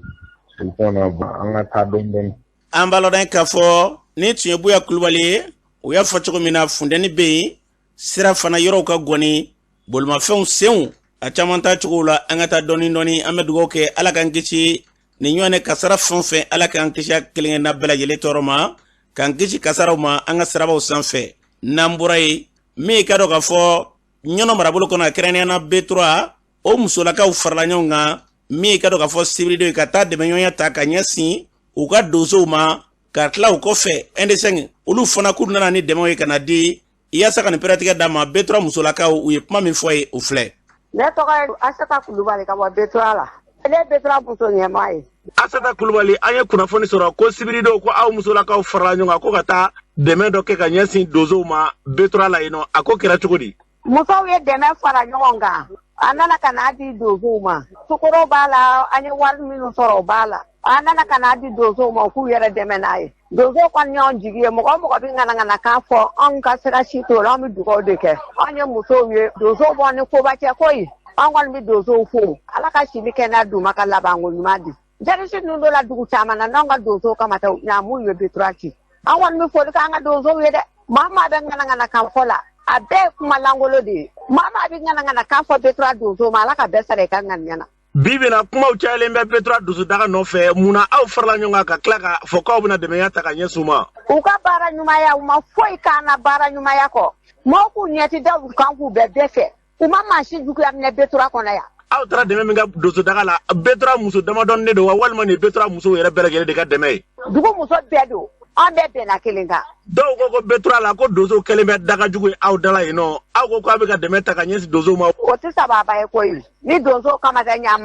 E: bolifɛnw na, an ka taa dɔɔnin dɔɔnin.
B: An b'a lɔn k'a fɔ ni tun ye Buya Kulubali ye, u y'a fɔ cogo min na, funteni bɛ yen, sira fana yɔrɔw ka gɔni, bolimafɛnw senw a caman ta cogo la. An ka taa dɔɔnin dɔɔnin. An bɛ dugawu kɛ, Ala k'an kisi nin ɲɔgɔn kasara fɛn o fɛn, Ala k'an kisi a kelen-kelenna bɛɛ lajɛlen tɔɔrɔ ma, k'an kisi kasaraw ma an ka sirabaw sanfɛ. N'an bɔra yen, min ka dɔn k'a fɔ Ɲɔnɔ marabolo kɔnɔ, a kɛrɛnkɛrɛnnenya na B3, o musolakaw farala ɲɔgɔn kan, min ka dɔn k'a fɔ sibiridon ye, ka taa dɛmɛɲɔgɔnya ta ka ɲɛsin u ka donsow ma, ka tila u kɔfɛ 1 2 5, olu fana k'u nana ni dɛmɛw ye ka na di yaasa ka nin pɛrɛtigɛ d'a ma. B3 musolakaw, u ye kuma min fɔ ye, o filɛ.
S: Ne tɔgɔ ye Asata Kulubali ka bɔ B3 la. Ne ye B3 muso ɲɛmaa ye.
A: Asata Kulubali, an ye kunnafoni sɔrɔ ko sibiridon ko aw musolakaw farala ɲɔgɔn kan ko ka taa dɛmɛ dɔ kɛ ka ɲɛsin donsow ma B3 la yen nɔ. A ko kɛra cogo di?
S: Musow ye dɛmɛ fara ɲɔgɔn kan, an nana ka n'a di donsow ma. Sukaro b'a la, an ye wari minnu sɔrɔ o b'a la. An nana ka n'a di donsow ma, u k'u yɛrɛ dɛmɛ n'a ye. Donsow kɔni y'anw jigi ye. Mɔgɔ o mɔgɔ bɛ ŋanaŋanakan fɔ, anw ka sira si t'o la, anw bɛ dugawu de kɛ. Anw ye musow ye, donsow b'anw ni koba cɛ koyi. An kɔni bɛ donsow fo, Ala ka si ni kɛnɛya d'u ma, ka labanko ɲuman di. Jarisi ninnu dɔ la dugu caman na, n'anw ka donsow kama tɛ, ɲaamu ye B3 ci. An kɔni bɛ foli k'an ka donsow ye dɛ. Maa maa bɛ ŋanaŋanakan fɔ la, a bɛɛ ye kuma lankolon de ye. Maa maa bɛ ŋanaŋanakan fɔ B3 donsow ma, Ala ka bɛɛ sara i ka ŋaniya na.
A: Bi bi na, kumaw cayalen bɛ B3 donsodaga nɔfɛ. Mun na aw farala ɲɔgɔn kan ka tila k'a fɔ k'aw bɛna dɛmɛya ta ka ɲɛsin u ma?
S: U ka baara ɲumanya, u ma foyi k'an na baara ɲumanya kɔ. Maaw k'u ɲɛti da u kan k'u bɛɛ bɛɛ fɛ. U ma maa si juguya minɛ B3 kɔnɔ yan.
A: Aw taara dɛmɛ min kɛ donsodaga la, B3 muso damadɔni de don wa, walima nin B3 musow yɛrɛ bɛɛ lajɛlen de ka dɛmɛ ye?
S: Dugu muso bɛɛ don, an bɛɛ bɛnna kelen kan.
A: Dɔw ko ko B3 la ko donsow kɛlen bɛ dagajugu ye aw da la yen nɔ. Aw ko k'aw bɛ ka dɛmɛ ta ka ɲɛsin donsow ma.
S: O tɛ sababa ye koyi. Ni donsow kama tɛ ɲa,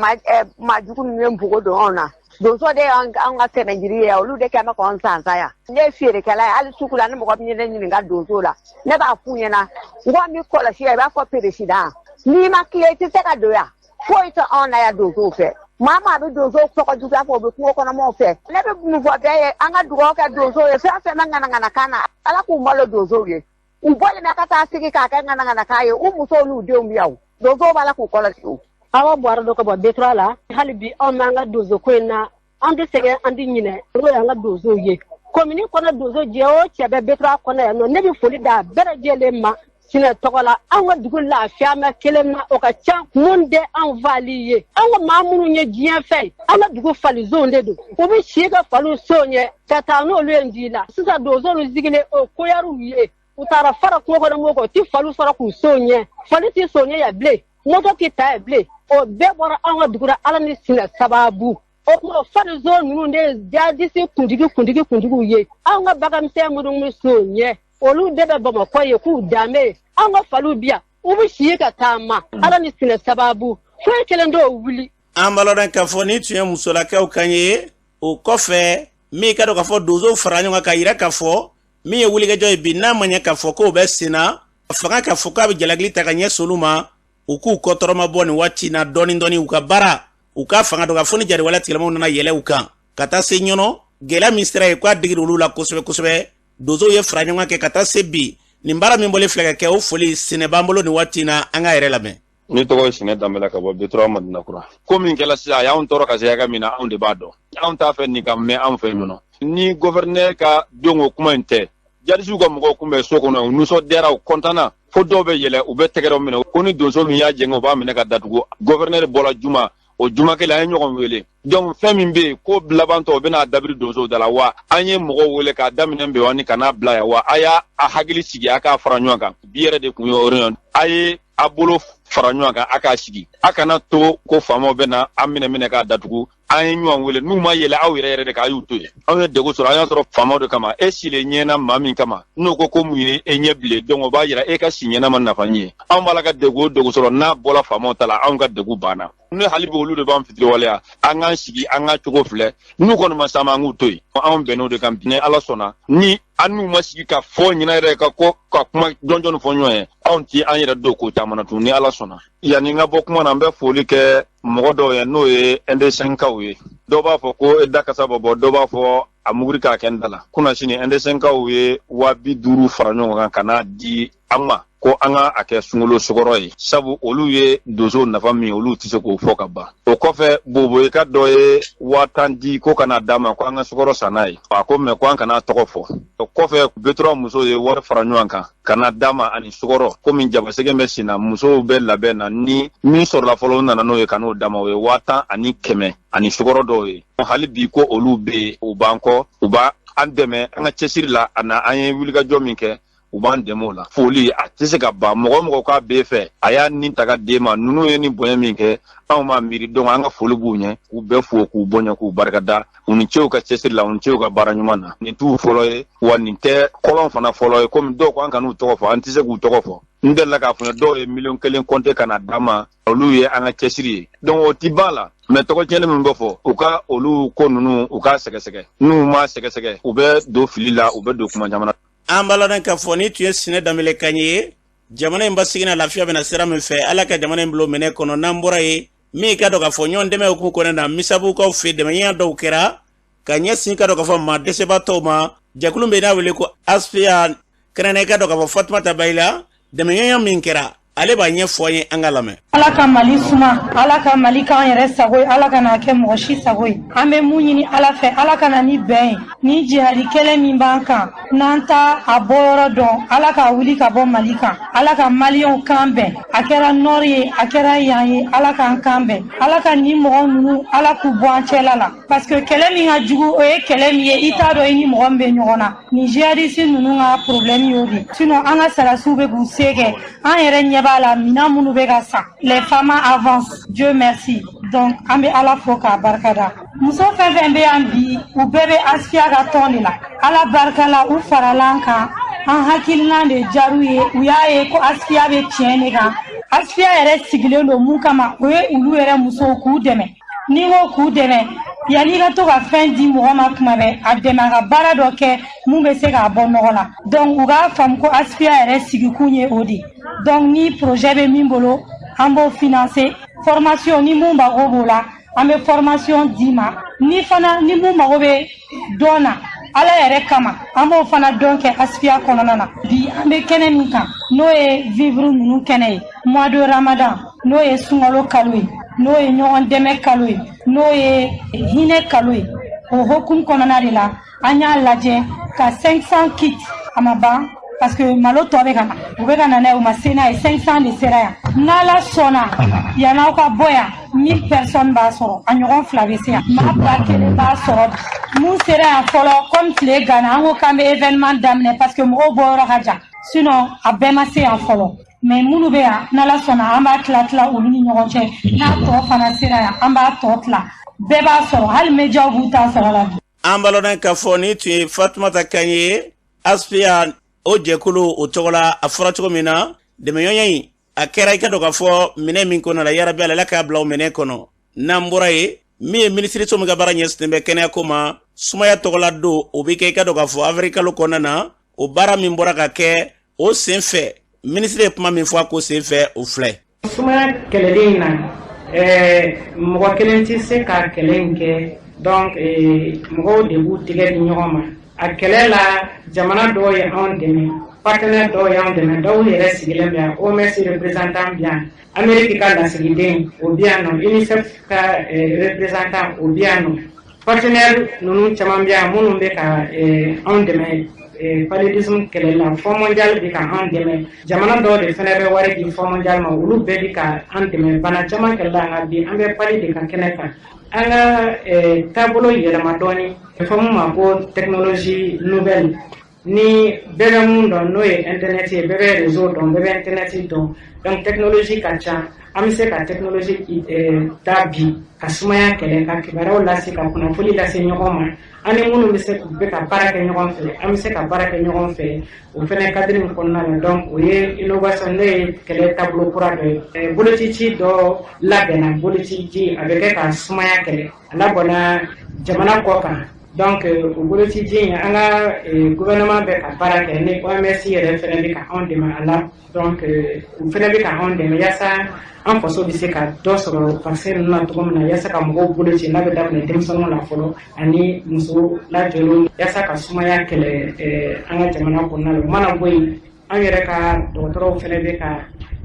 S: maa jugu ninnu ye npogo don anw na. Donso de y'an ka sɛmɛjiri ye, olu de kɛlen bɛ k'an sansan yan. Ne ye feerekɛla ye, hali sugu la, ni mɔgɔ min ye ne ɲininka donso la, ne b'a f'u ɲɛna n ko an b'i kɔlɔsi yan i b'a fɔ peresidan. N'i ma tilen, i tɛ se ka don yan. Foyi tɛ anw na yan donsow fɛ. Maa maa bɛ donsow tɔgɔ juguya fɔ, o bɛ kungo kɔnɔmɔgɔw fɛ. Ne bɛ mun fɔ bɛɛ ye? An ka dugawu kɛ donsow ye. Fɛn fɛn bɛ ŋanaŋanakan na, Ala k'u malo donsow ye. U bɔlen bɛ ka taa sigi k'a kɛ ŋanaŋanakan ye, u musow n'u denw bɛ yan o. Donsow b'a la k'u kɔlɔsi o.
T: Awa Buwari dɔ ka bɔ B3 la. Hali bi anw b'an ka donso ko in na, an tɛ sɛgɛn, an tɛ ɲinɛ. N'o y'an ka donsow ye, komini kɔnɔ donso jɛ o cɛ bɛ B3 kɔnɔ yan nɔ, ne bɛ foli d'a bɛɛ lajɛlen ma sinɛ tɔgɔ la. Anw ka dugu lafiya ma kelen na, o ka ca mun tɛ anw fali ye. Anw ka maa minnu ye diɲɛ fɛ, an ka dugu falizonw de don. U bɛ si ka faliw soɲɛ ka taa n'olu ye nji la. Sisan donso ninnu sigilen, o koyar'u ye, u taara fara kungo kɔnɔ mɔgɔw kan, u ti faliw sɔrɔ k'u soɲɛ, fali tɛ soɲɛ yan bilen, moto tɛ ta yan bilen. O bɛɛ bɔra anw ka dugu la, Ala ni sinɛ sababu. O tuma falizon ninnu de ye jadisi kuntigi kuntigi kuntigiw ye. Anw ka baganmisɛn minnu bɛ soɲɛ, olu de bɛ Bamakɔ ye k'u danbe ye. Anw ka faliw bi yan, u bɛ si ka taama, Ala ni sinɛ sababu, foyi kelen t'o wuli.
B: An b'a lɔn k'a fɔ ni tun ye musolakaw kan ye. O kɔfɛ, min ka dɔn k'a fɔ donsow fara ɲɔgɔn kan k'a yira k'a fɔ min ye wulikajɔ ye bi, n'a ma ɲɛ k'a fɔ k'o bɛ sen na, fanga k'a fɔ k'a bɛ jalakili ta ka ɲɛsin olu ma, u k'u kɔtɔrɔma bɔ nin waati na dɔɔni dɔɔni, u ka baara u ka fanga dɔgɔya, fo ni jariwale tigilamaw nana yɛlɛ u kan ka taa se Ɲɔnɔ. Gɛlɛya min sera yen, k'a digiri olu la kosɛbɛ kosɛbɛ. Donsow ye fara ɲɔgɔn kɛ ka taa se bi nin baara min bɔlen filɛ ka kɛ, o foli sinɛ b'an bolo nin waati na. An ka yɛrɛ lamɛn.
U: Ne tɔgɔ ye Sinɛ Danbɛlɛ ka bɔ B3 Madinakura. Ko min kɛla sisan, a y'anw tɔɔrɔ ka se hakɛ min na, anw de b'a dɔn. Anw t'a fɛ nin ka mɛn anw fɛ yen nɔ. Ni gouverneur ka don o kuma in tɛ, Jadisiw ka mɔgɔw kun bɛ so kɔnɔ, u nisɔndiyara, u kɔntanna, fo dɔw bɛ yɛlɛ, u bɛ tɛgɛrɛw minɛ ko ni donso min y'a jɛngɛ, u b'a minɛ ka datugu. Gouverneur bɔra juma, o juma kelen an ye ɲɔgɔn wele. Donc fɛn min bɛ yen ko labantɔ, o bɛna dabiri donsow da la wa. An ye mɔgɔw wele k'a daminɛ Mbewani ka n'a bila yan wa. A y'a a hakili sigi, a k'a fara ɲɔgɔn kan. Bi yɛrɛ de kun ye o réunion. A ye a bolo fara ɲɔgɔn kan, a k'a sigi, a kana to ko faamaw bɛ na an minɛ minɛ k'a datugu. An ye ɲɔgɔn wele, n'u ma yɛlɛ aw yɛrɛ yɛrɛ de kan, a y'u to yen. Anw ye degun sɔrɔ, an y'a sɔrɔ faamaw de kama. E silen ɲɛna maa min kama, n'o ko ko mun ye e ɲɛ bilen, donc o b'a yira e ka si ɲɛna ma nafa ɲɛ. Anw b'a la ka degun o degun sɔrɔ, n'a bɔra faamaw ta la, anw ka degun banna. Ne hali bi olu de b'an fitiriwaleya. An k'an sigi, an ka cogo filɛ. N'u kɔni ma s'an ma, an k'u to yen. Anw bɛnn'o de kan bi. Ni Ala sɔnna, ni an n'u ma sigi ka fɔ ɲinan yɛrɛ ka ko ka kuma jɔnjɔn fɔ ɲɔgɔn ye, anw ti an yɛrɛ don ko caman na tun, ni Ala sɔnna. Yanni n ka bɔ kuma na, n bɛ foli kɛ mɔgɔ dɔw ye, n'o ye ND5kaw ye. Dɔw b'a fɔ ko e da kasa bɔ bɔ, dɔw b'a fɔ a muguri k'a kɛ n da la. Kunasini ND5kaw ye 50 000 fara ɲɔgɔn kan ka n'a di an ma ko an ka a kɛ sunkalo sukɔrɔ ye, sabu olu ye donso nafa min, olu tɛ se k'o fɔ ka ban. O kɔfɛ, Boboyeka dɔ ye 10 000 di ko ka n'a d'a ma ko an ka sukɔrɔ san n'a ye. A ko mɛ ko an kana tɔgɔ fɔ. O kɔfɛ, B3 musow ye wari fara ɲɔgɔn kan ka n'a d'a ma ani sukɔrɔ. Komi jabasɛgɛ bɛ sen na, musow bɛ labɛn na, ni min sɔrɔla fɔlɔ, u nana n'o ye ka n'o d'a ma. O ye 10 100 ani sukɔrɔ dɔw ye. Hali bi ko olu bɛ yen, u b'an kɔ, u b'a an dɛmɛ an ka cɛsiri la, a na an ye wulikajɔ min kɛ, u b'an dɛmɛ o la. Foli a tɛ se ka ban. Mɔgɔ mɔgɔ k'a b'e fɛ, a y'a nin ta ka d'e ma. Ninnu ye nin bonya min kɛ, anw m'a miiri. Donc an ka foli b'u ɲɛ, k'u bɛɛ fo, k'u bonya, k'u barikada. U ni cɛw ka cɛsiri la, u ni cɛw ka baara ɲuman na. Nin t'u fɔlɔ ye wa, nin tɛ kɔlɔn fana fɔlɔ ye. Komi dɔw ko an kan'u tɔgɔ fɔ, an tɛ se k'u tɔgɔ fɔ. N delila k'a fɔ dɔw ye miliyɔn 1 kɔnte ka na d'an ma, olu ye an ka cɛsiri ye. Donc o ti ban la, mɛ tɔgɔ tiɲɛni min bɛ fɔ, u ka olu ko ninnu, u k'a sɛgɛsɛgɛ. N'u m'a sɛgɛsɛgɛ, u bɛ don fili la, u bɛ don kuma caman na.
B: An b'a ladɔn k'a fɔ ni tun ye Sinɛ Danbele kan ye. Jamana in basigi na, lafiya bɛna sira min fɛ, Ala ka jamana in bilo minɛ kɔnɔ. N'an bɔra yen, min ka dɔn k'a fɔ ɲɔgɔn dɛmɛ hukumu kɔnɔ na, Misabukaw fɛ, dɛmɛɲɔgɔnya dɔw kɛra ka ɲɛsin ka dɔn k'a fɔ maa dɛsɛbaatɔw ma. Jɛkulu bɛ n'a wele ko Asfiya kɛrɛnkɛrɛn, ka dɔn k'a fɔ Fatumata Bayila, dɛmɛɲɔgɔnya min kɛra, ale b'a ɲɛfɔ an ye, an ka lamɛn.
C: Ala ka Mali suma, Ala ka Mali k'an yɛrɛ sago ye, Ala ka n'a kɛ mɔgɔ si sago ye. An bɛ mun ɲini Ala fɛ, Ala ka na ni bɛn ye. Ni jihadi kɛlɛ min b'an kan, n'an t'a a bɔyɔrɔ dɔn, Ala k'a wuli ka bɔ Mali kan. Ala ka Maliyɛnw kan bɛn. A kɛra nord ye, a kɛra yan ye, Ala k'an kan bɛn. Ala ka nin mɔgɔ ninnu, Ala k'u bɔ an cɛla la, parce que kɛlɛ min ka jugu, o ye kɛlɛ min ye i t'a dɔn i ni mɔgɔ min bɛ ɲɔgɔn na. Nin jihadiste ninnu ka problème y'o de. Sinon an ka sarasiw bɛ k'u se kɛ, an yɛrɛ ɲɛ b'a la, minɛn minnu bɛ ka san, les FAMa avancent, Dieu merci. Donc an bɛ Ala fo k'a barikada. Muso fɛn fɛn bɛ yan bi, u bɛɛ bɛ Asfiya ka tɔn de la. Ala barika la, u farala an kan, an hakilina de diyar'u ye. U y'a ye ko Asfiya bɛ tiɲɛ de kan. Asfiya yɛrɛ sigilen don mun kama, o ye olu yɛrɛ musow k'u dɛmɛ. Ni n ko k'u dɛmɛ, yanni i ka to ka fɛn di mɔgɔ ma tuma bɛɛ, a dɛmɛ a ka baara dɔ kɛ mun bɛ se k'a bɔ nɔgɔ la. Donc u k'a faamu ko Asfiya yɛrɛ sigikun ye o de. Donc ni projet bɛ min bolo, an b'o financer. Formation, ni mun mago b'o la, an bɛ formation d'i ma. Ni fana ni mun mago bɛ dɔn na Ala yɛrɛ kama, an b'o fana dɔn kɛ Asfiya kɔnɔna na. Bi an bɛ kɛnɛ min kan, n'o ye vivre ninnu kɛnɛ ye, mois de Ramadan, n'o ye sunkalo kalo ye, n'o ye ɲɔgɔn dɛmɛ kalo ye, n'o ye hinɛ kalo ye, o hokumu kɔnɔna de la, an y'a lajɛ ka 500 kits. A ma ban, parce que malo tɔ bɛ ka na, u bɛ ka na n'a ye, u ma se n'a ye, 500 de sera yan. N'Ala sɔnna, yann'aw ka bɔ yan, 1000 personnes b'a sɔrɔ, a ɲɔgɔn fila bɛ se yan, maa 1000 b'a sɔrɔ. Mun sera yan fɔlɔ, comme tile ganna, an ko k'an bɛ événement daminɛ, parce que mɔgɔw bɔyɔrɔ ka jan. Sinon a bɛɛ ma se yan fɔlɔ, mais minnu bɛ yan, n'Ala sɔnna, an b'a tila tila olu ni ɲɔgɔn cɛ. N'a tɔ fana sera yan, an b'a tɔ tila, bɛɛ b'a sɔrɔ, hali médiaw b'u ta sɔrɔ la bi.
B: An b'a lɔn k'a fɔ ni tun ye Fatumata kan ye, Asfiya o jɛkulu o tɔgɔ la. A fɔra cogo min na, dɛmɛɲɔgɔnya in a kɛra, i ka dɔn k'a fɔ minɛ min kɔnɔ la, yarabi Ala k'a bila o minɛ kɔnɔ. N'an bɔra yen, min ye minisiriso min ka baara ɲɛsinnen bɛ kɛnɛyako ma, sumaya tɔgɔla don, o bɛ kɛ, i ka dɔn k'a fɔ avril kalo kɔnɔna na, o baara min bɔra ka kɛ o sen fɛ, minisiri ye kuma min fɔ a ko sen fɛ, o filɛ.
V: Sumaya kɛlɛli in na, mɔgɔ kelen tɛ se ka kɛlɛ in kɛ. Donc mɔgɔw de b'u tigɛ di ɲɔgɔn ma a kɛlɛ la. Jamana dɔw ye anw dɛmɛ, partenaire dɔw y'anw dɛmɛ, dɔw yɛrɛ sigilen bɛ yan. OMS représentant bɛ yan, Amérique ka lasigiden o bɛ yan nɔ, UNICEF ka représentant o bɛ yan nɔ. Partenaire ninnu caman bɛ yan minnu bɛ ka anw dɛmɛ. paludisme kɛlɛ la. Fonds mondial bɛ ka an dɛmɛ, jamana dɔw de fana bɛ wari di Fonds mondial ma, olu bɛɛ bɛ ka an dɛmɛ bana caman kɛlɛ la. Nka bi an bɛ palu de ka kɛnɛ kan. An ka taabolo yɛlɛma dɔɔni, fɔ mun ma ko technologie nouvelle ni bɛɛ bɛ mun dɔn, n'o ye internet ye. Bɛɛ bɛ réseau dɔn, bɛɛ bɛ internet dɔn. Donc technologie ka ca, an bɛ se ka technologie ta bi ka sumaya kɛlɛ, ka kibaruyaw lase, ka kunnafoni lase ɲɔgɔn ma. An ni minnu bɛ se bɛ ka baara kɛ ɲɔgɔn fɛ, an bɛ se ka baara kɛ ɲɔgɔn fɛ o fɛnɛ cadre in kɔnɔna na. Donc o ye innovation, n'o ye kɛlɛ taabolo kura dɔ ye. Bolocici dɔ labɛnna, bolociji a bɛ kɛ ka sumaya kɛlɛ, a labɔnna jamana kɔ kan. Donc o bolociji in, an ka gouvernement bɛ ka baara kɛ ni OMS yɛrɛ fɛnɛ bɛ ka anw dɛmɛ a la. Donc u fɛnɛ bɛ ka anw dɛmɛ yaasa an faso bɛ se ka dɔ sɔrɔ vaccin ninnu na cogo min na, yaasa ka mɔgɔw bolo ci, n'a bɛ daminɛ denmisɛnninw la fɔlɔ ani muso lajɔlenw, yaasa ka sumaya kɛlɛ an ka jamana kɔnɔna la. O mana bɔ yen, an yɛrɛ ka dɔgɔtɔrɔw fɛnɛ bɛ ka,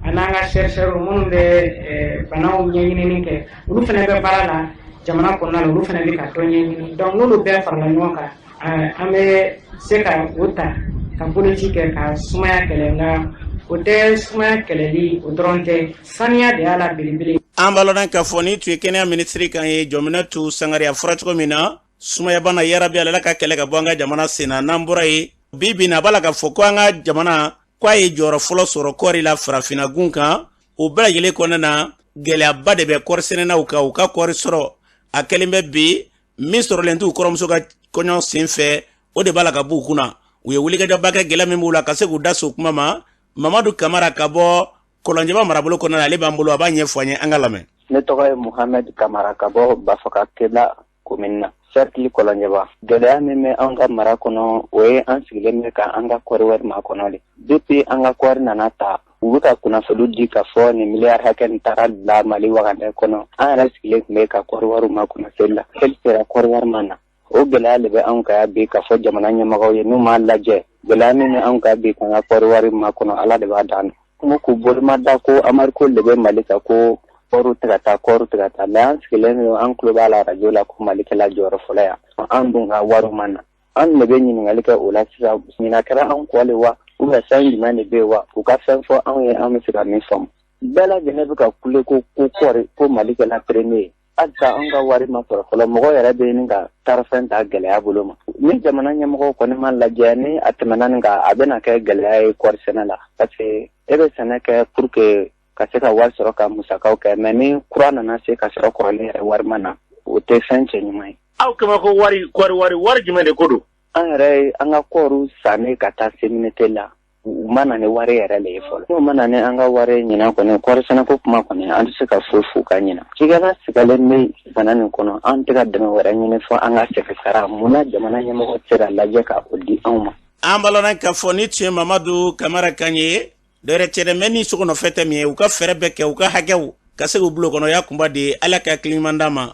V: an'an ka chercheurs minnu bɛ banaw ɲɛɲinini kɛ, olu fɛnɛ bɛ baara la jamana kɔnɔna la, olu fɛnɛ bɛ ka dɔ ɲɛɲini. Donc n'olu bɛɛ farala ɲɔgɔn kan, an bɛ se ka o ta ka boloci kɛ ka sumaya kɛlɛ. Nka o tɛ sumaya kɛlɛli o dɔrɔn tɛ, saniya de y'a la belebele.
B: An b'a lɔn k'a fɔ ni tun ye kɛnɛya minisiri kan ye, Jɔminɛtu Sangare, a fɔra cogo min na, sumayabana, yarabi Ala ka kɛlɛ ka bɔ an ka jamana sen na. N'an bɔra yen, bi bi na, a b'a la k'a fɔ ko an ka jamana ko a ye jɔyɔrɔ fɔlɔ sɔrɔ kɔɔri la farafinna gun kan. O bɛɛ lajɛlen kɔnɔna na, gɛlɛyaba de bɛ kɔɔri sɛnɛnaw kan. U ka kɔɔri sɔrɔ a kɛlen bɛ bi min sɔrɔlen t'u kɔrɔmuso ka kɔɲɔ sen fɛ, o de b'a la ka b'u kunna. U ye wulikajɔba kɛ, gɛlɛya min b'u la, ka se k'u da so kuma ma. Mamadu Kamara ka bɔ Kɔlɔnjɛba marabolo kɔnɔna na, ale b'an bolo, a b'a ɲɛfɔ an ye, an ka lamɛn.
D: Ne tɔgɔ ye Muhamɛd Kamara ka bɔ Bafaga Kela commune na, cercle Kɔlɔnjɛba. Gɛlɛya min bɛ an ka mara kɔnɔ, o ye an sigilen bɛ ka an ka kɔɔri wari makɔnɔ de. Depuis an ka kɔɔri nana ta, u bɛ ka kunnafoni di ka fɔ nin miliyari hakɛ nin taara bila Mali wagandɛ kɔnɔ. An yɛrɛ sigilen tun bɛ ka kɔɔri wariw makɔnɔ seli la, seli sera, kɔɔri wari ma na. O gɛlɛya de bɛ anw kan yan bi ka fɔ jamana ɲɛmɔgɔw ye, n'u m'a lajɛ, gɛlɛya min bɛ anw kan bi k'an ka kɔɔri wari makɔnɔ, Ala de b'a dan. Kuma k'u bolomada ko embargo de bɛ Mali kan, ko kɔɔriw tɛ ka taa, kɔɔriw tɛ ka taa. Mais an sigilen don, an tulo b'a la arajo la ko Mali kɛla jɔyɔrɔ fɔlɔ yan, an dun ka wariw ma na. An de bɛ ɲininkali kɛ o la sisan, ɲinan kɛra anw kɔ le wa, ou bien fɛn jumɛn de bɛ yen wa? U ka fɛn fɔ anw ye, an bɛ se ka min faamu. Bɛɛ lajɛlen bɛ ka kule ko kɔɔri, ko Mali kɛla premier ye, halisa an ka wari ma sɔrɔ fɔlɔ. Mɔgɔ yɛrɛ bɛ ɲini ka taarifɛn ta gɛlɛya bolo ma. Ni jamana ɲɛmɔgɔw kɔni ma lajɛ ni a tɛmɛna nin kan, a bɛna kɛ gɛlɛya ye kɔɔri sɛnɛ la, parce que e bɛ sɛnɛ kɛ pour que ka se ka wari sɔrɔ ka musakaw kɛ, mais ni kura nana se ka sɔrɔ kɔrɔlen yɛrɛ wari ma na, o tɛ fɛn cɛ ɲuman ye.
A: Aw kama ko wari, kɔɔri wari, wari jumɛn de ko don?
D: An yɛrɛ ye an ka kɔɔriw sanni ka taa CMNT la, u ma na ni wari yɛrɛ le ye fɔlɔ. N'u ma na ni an ka wari ɲinan kɔni, kɔɔri sɛnɛko kuma kɔni, an tɛ se ka foyi f'u ka ɲinan. Cikɛla sigalen bɛ bana nin kɔnɔ, an tɛ ka dɛmɛ wɛrɛ ɲini fɔ an ka sɛgɛ sara. Mun na jamana ɲɛmɔgɔ tɛ se ka lajɛ ka o di anw ma?
B: An b'a k'a fɔ ni tun ye Mamadu Kamara kan ye. Dɔwɛrɛ tɛ dɛ, mɛ ni sogo nɔfɛ tɛ min ye, u ka fɛɛrɛ bɛɛ kɛ u ka hakɛw ka se k'u bulo kɔnɔ. Ya kunba de ye, Ala ka hakili ɲuman d'a ma.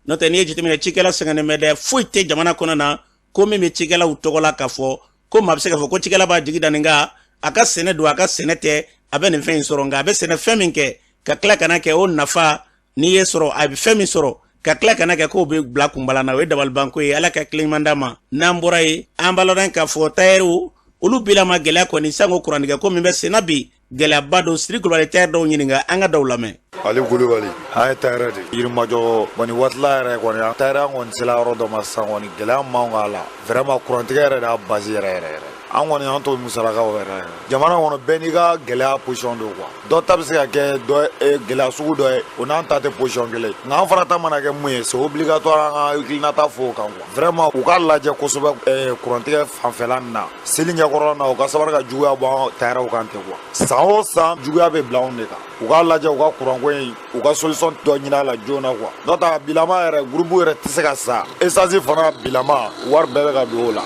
B: N'o tɛ, n'i ye jateminɛ, cikɛla sɛgɛnnen bɛ dɛ. Foyi tɛ jamana kɔnɔ na ko min bɛ cikɛlaw tɔgɔ la k'a fɔ ko maa bɛ se k'a fɔ ko cikɛla b'a jigi da nin kan, a ka sɛnɛ don, a ka sɛnɛ tɛ, a bɛ nin fɛn in sɔrɔ. Nka a bɛ sɛnɛ fɛn min kɛ ka tila ka na kɛ o nafa n'i ye sɔrɔ, a bɛ fɛn min sɔrɔ ka tila ka na kɛ k'o bɛ bila kunbala na, o ye dabalibanko ye. Ala ka hakili ɲuman d'a ma. N'an bɔra yen, an b'a lɔn k'a fɔ tayɛriw olu bilama gɛlɛya kɔni sanko kurantigɛ ko min bɛ senna bi, gɛlɛyaba don. Siri Kulubali, tayɛri dɔw ɲininka, an ka dɔw lamɛn.
F: Ale Kulubali, an ye tayɛrɛ de Yirimajɔ kɔni. Waatila yɛrɛ kɔni, tayɛrɛ kɔni sela yɔrɔ dɔ ma sisan kɔni, gɛlɛya man k'a la vraiment. Kurantigɛ yɛrɛ de y'a base yɛrɛ yɛrɛ yɛrɛ. An kɔni, an t'o musalakaw yɛrɛ. Jamana kɔnɔ, bɛɛ n'i ka gɛlɛya position don quoi. Dɔ ta bɛ se ka kɛ dɔ gɛlɛya sugu dɔ ye, o n'an ta tɛ position kelen. Nka an fana ta mana kɛ mun ye, c'est obligatoire an ka hakilinata fɔ o kan quoi. Vraiment, u k'a lajɛ kosɛbɛ kurantigɛ fanfɛla nin na, seli ɲɛkɔrɔla na, u ka sabali ka juguya bɔ an tayɛrɛw kan ten quoi. San o san, juguya bɛ bila anw de kan. U k'a lajɛ, u ka kuranko in, u ka solution dɔ ɲini a la joona quoi. N'o tɛ, a bilama yɛrɛ, groupe yɛrɛ tɛ se ka sa. Essence fana bilama, wari bɛɛ bɛ ka don o la.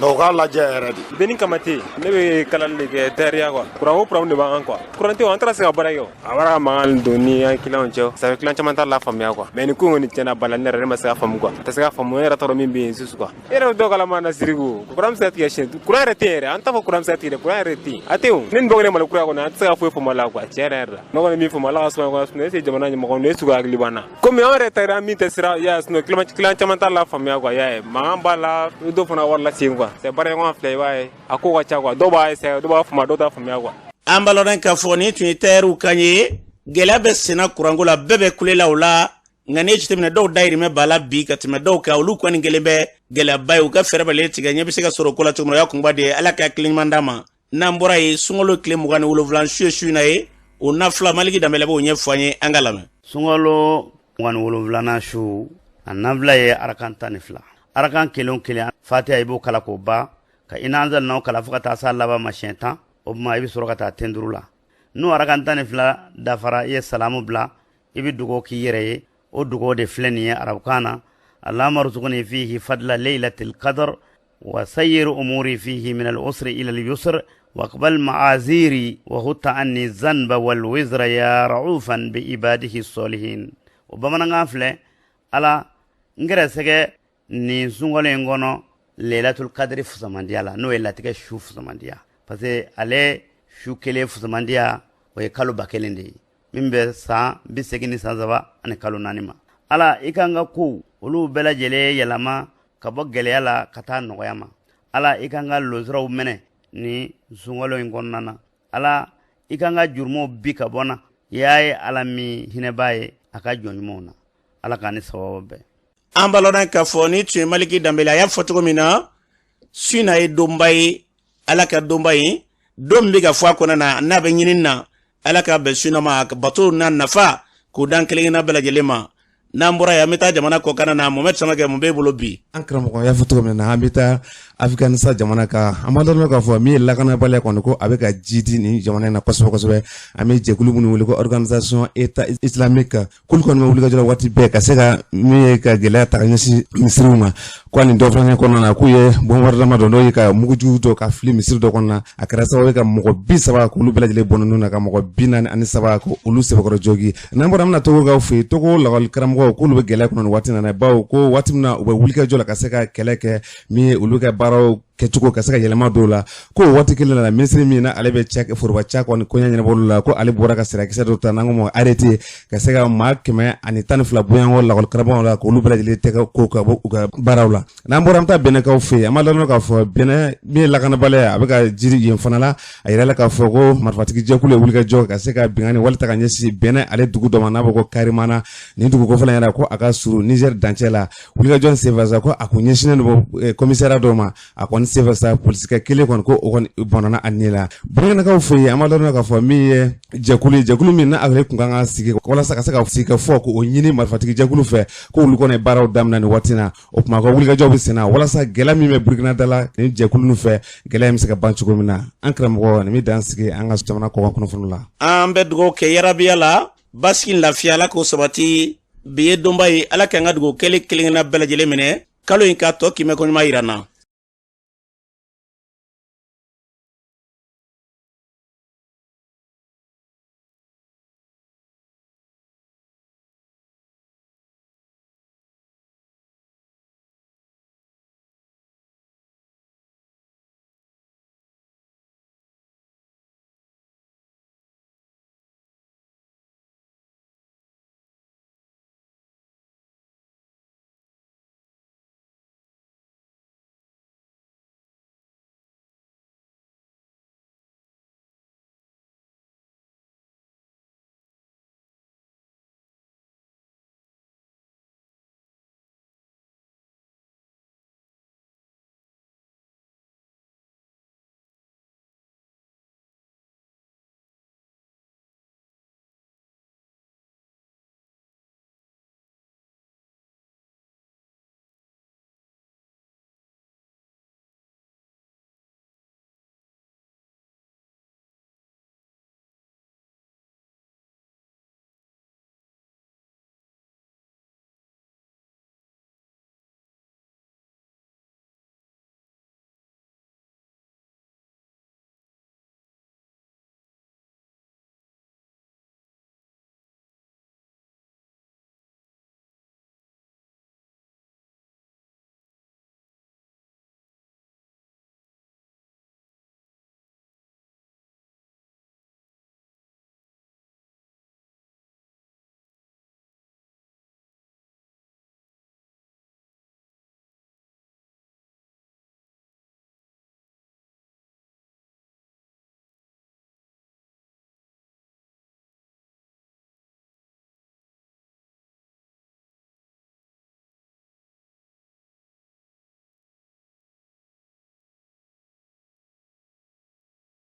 F: Donc u k'a lajɛ yɛrɛ de.
W: Beni Kamate, ne bɛ kalali de kɛ, tayɛriya quoi. Kuran ko problème de b'an kan quoi. Kuran tɛ, an taara se ka baara kɛ. A bɔra ka mankan don ni an client cɛ. Ça fait client caman t'a la faamuya quoi. Mais nin ko in kɔni tiɲɛna bala, ne yɛrɛ ne ma se ka faamu quoi. Tɛ se ka faamu, ne yɛrɛ t'a dɔn min bɛ yen sisan quoi. E yɛrɛ bɛ dɔ kalama na Siriku. Kuran bɛ se ka tigɛ siɲɛ, kuran yɛrɛ tɛ yen yɛrɛ. An t'a fɔ kuran bɛ se ka tigɛ dɛ, kuran yɛrɛ tɛ yen. A tɛ yen o. Ne ni dɔgɔnin Mali kura kɔnɔ, an tɛ se ka foyi faamu a la quoi, tiɲɛ yɛrɛ yɛrɛ la. Ne kɔni min faamu, Ala ka suma kɔnɔ, est-ce que jamana ɲɛmɔgɔ ninnu, est-ce que u hakili b'an na? Komi an yɛrɛ ta min tɛ sira, ya sinon client caman t'a la faamuya quoi, ya ye. Mankan b'a la, dɔw fana wari lase quoi. quoi. C'est baaraɲɔgɔn filɛ, i b'a ye a ko ka ca quoi. Dɔw b'a essayer, dɔw b'a faamuya, dɔw t'a faamuya quoi.
B: An b'a lɔn k'a fɔ nin tun ye tayɛriw kan ye. Gɛlɛya bɛ senna kuranko la, bɛɛ bɛ kule la o la. Nka n'i ye jateminɛ, dɔw dayirimɛ b'a la bi ka tɛmɛ dɔw kan. Olu kɔni kɛlen bɛ gɛlɛyaba ye. U ka fɛɛrɛ bɛɛ tigɛ, ɲɛ bɛ se ka sɔrɔ ko la cogo min na, o y'a kunba de ye. Ala ka hakili ɲuman d'a ma. N'an bɔra yen, sunkalo tile 27 su ye su in na ye, o nafila, Maliki Danbɛlɛ b'o ɲɛfɔ an ye. An ka lamɛn.
G: Sunkalo 27nan su, a nafila ye arakan 12. Arakan kelen o kelen, Fatiha i b'o kalan k'o ban, ka ina anzalnahu kalan fo ka taa s'a laban ma siɲɛ 10. O tuma i bɛ sɔrɔ ka taa tenduru la. N'o arakan 12 dafara, i ye salamu bila, i bɛ dugawu k'i yɛrɛ ye. O dugawu de filɛ nin ye arabukan na: Allahumma rzuqni fihi fadla laylatil qadr wa sayyir umuri fihi min al-usri ila al-yusr waqbal ma'aziri wa hutta anni zanba wal wizra ya ra'ufan bi ibadihi salihin. O bamanankan filɛ: Ala, n gɛrɛsɛgɛ nin sunkalo in kɔnɔ lailatul kadiri fusamandiya la, n'o ye latigɛ su fusamandiya, parce que ale su kelen fusamandiya, o ye kalo 1000 de ye, min bɛ san 80 ni san 3 ani kalo 4 ma. Ala, i ka n ka kow olu bɛɛ lajɛlen yɛlɛma ka bɔ gɛlɛya la ka taa nɔgɔya ma. Ala, i ka n ka lonsiraw minɛ ni sunkalo in kɔnɔna na. Ala, i ka n ka jurumow bi ka bɔ n na. Y'a ye Ala min hinɛbaa ye a ka jɔn ɲumanw na. Ala k'an ni sababu bɛn.
B: An b'a lɔn k'a fɔ ni tun ye Maliki Danbɛlɛ, a y'a fɔ cogo min na, su in na ye donba ye, Ala ka donba ye, don min bɛ ka fɔ a kɔnɔ na, n'a bɛ ɲini na. Ala ka bɛn su in na ma, bato n'a nafa k'o dan kelen kelenna bɛɛ lajɛlen ma. N'an bɔra yen, an bɛ taa jamana kɔkan na. Mohamɛd Samakɛ, mun b'e bolo bi?
H: An karamɔgɔ y'a fɔ cogo min na, an bɛ taa Afganistan jamana kan. An b'a dɔn k'a fɔ min ye lakanabaliya kɔni, ko a bɛ ka jidi nin jamana in na kosɛbɛ kosɛbɛ. An bɛ jɛkulu minnu wele ko Organisation État islamique, k'olu kɔni bɛ wulikajɔ la waati bɛɛ ka se ka min ye ka gɛlɛya ta ka ɲɛsin misiriw ma. Ko ani dɔ fana kɔnɔna na, k'u ye bombardement dɔ, n'o ye ka mugujugu dɔ ka fili misiri dɔ kɔnɔna na, a kɛra sababu ye ka mɔgɔ 30 k'olu bɛɛ lajɛlen bɔnɛ na, ka mɔgɔ 43 ko olu sɛbɛkɔrɔ jogi. N'an bɔra, an bɛna Togokaw fɛ yen. Togo lakɔli karamɔgɔw k'olu bɛ gɛlɛya kɔnɔ nin waati na, bawo ko waati min na u bɛ wulikajɔ la ka se ka kɛlɛ kɛ min ye olu ka baaraw kɛcogo ka se ka yɛlɛma dɔw la, ko waati kelen na, minisiri min na ale bɛ ca foroba ca kɔni koɲɛ ɲɛnabɔli la, ko ale bɔra ka sariya dɔ ta, n'an ko ma arrêté, ka se ka maa 112 bɔɲɔgɔn lakɔli karamɔgɔw la, k'olu bɛɛ lajɛlen tɛgɛ ko ka bɔ u ka baaraw la. N'an bɔra, an bɛ taa Bɛnɛkaw fɛ yen. An b'a dɔn k'a fɔ Bɛnɛ min ye lakanabaliya, a bɛ ka jiri yen fana la. A yirala k'a fɔ ko marifatigi jɛkulu ye wulikajɔ ka se ka binkanni wale ta ka ɲɛsin Bɛnɛ ale dugu dɔ ma, n'a bɛ ko Karimana. Nin dugu kofɔlen yɛrɛ, ko a ka surun Niger dancɛ la. Wulikajɔ in senfɛ sa, ko a kun ɲɛsinnen don komisariya dɔw ma. A kɔni senfɛ sa, polisikɛ kelen kɔni, ko o kɔni bɔnɛna a ni la. Burkinakaw fɛ yen, an b'a dɔn k'a fɔ min ye jɛkulu ye, jɛkulu min n'ale kun kan ka sigi walasa ka se ka sigi ka fɔ k'o ɲini marifatigi jɛkulu fɛ, ko olu kɔni baaraw daminɛ nin waati na. O tuma ka wulikajɔw bɛ senna walasa gɛlɛya min bɛ Burukina da la nin jɛkulu ninnu fɛ, gɛlɛya in bɛ se ka ban cogo min na. An karamɔgɔ, nin bɛ dan sigi an ka jamana kɔkan kunnafoniw la.
B: An bɛ dugawu kɛ yarabiya la, basigi, lafiya, Ala k'o sabati. Bi ye donba ye, Ala k'an ka dugawu kɛlen kelen kelenna bɛɛ lajɛlen minɛ, kalo in k'a tɔ kimɛ ko ɲuman yira n na.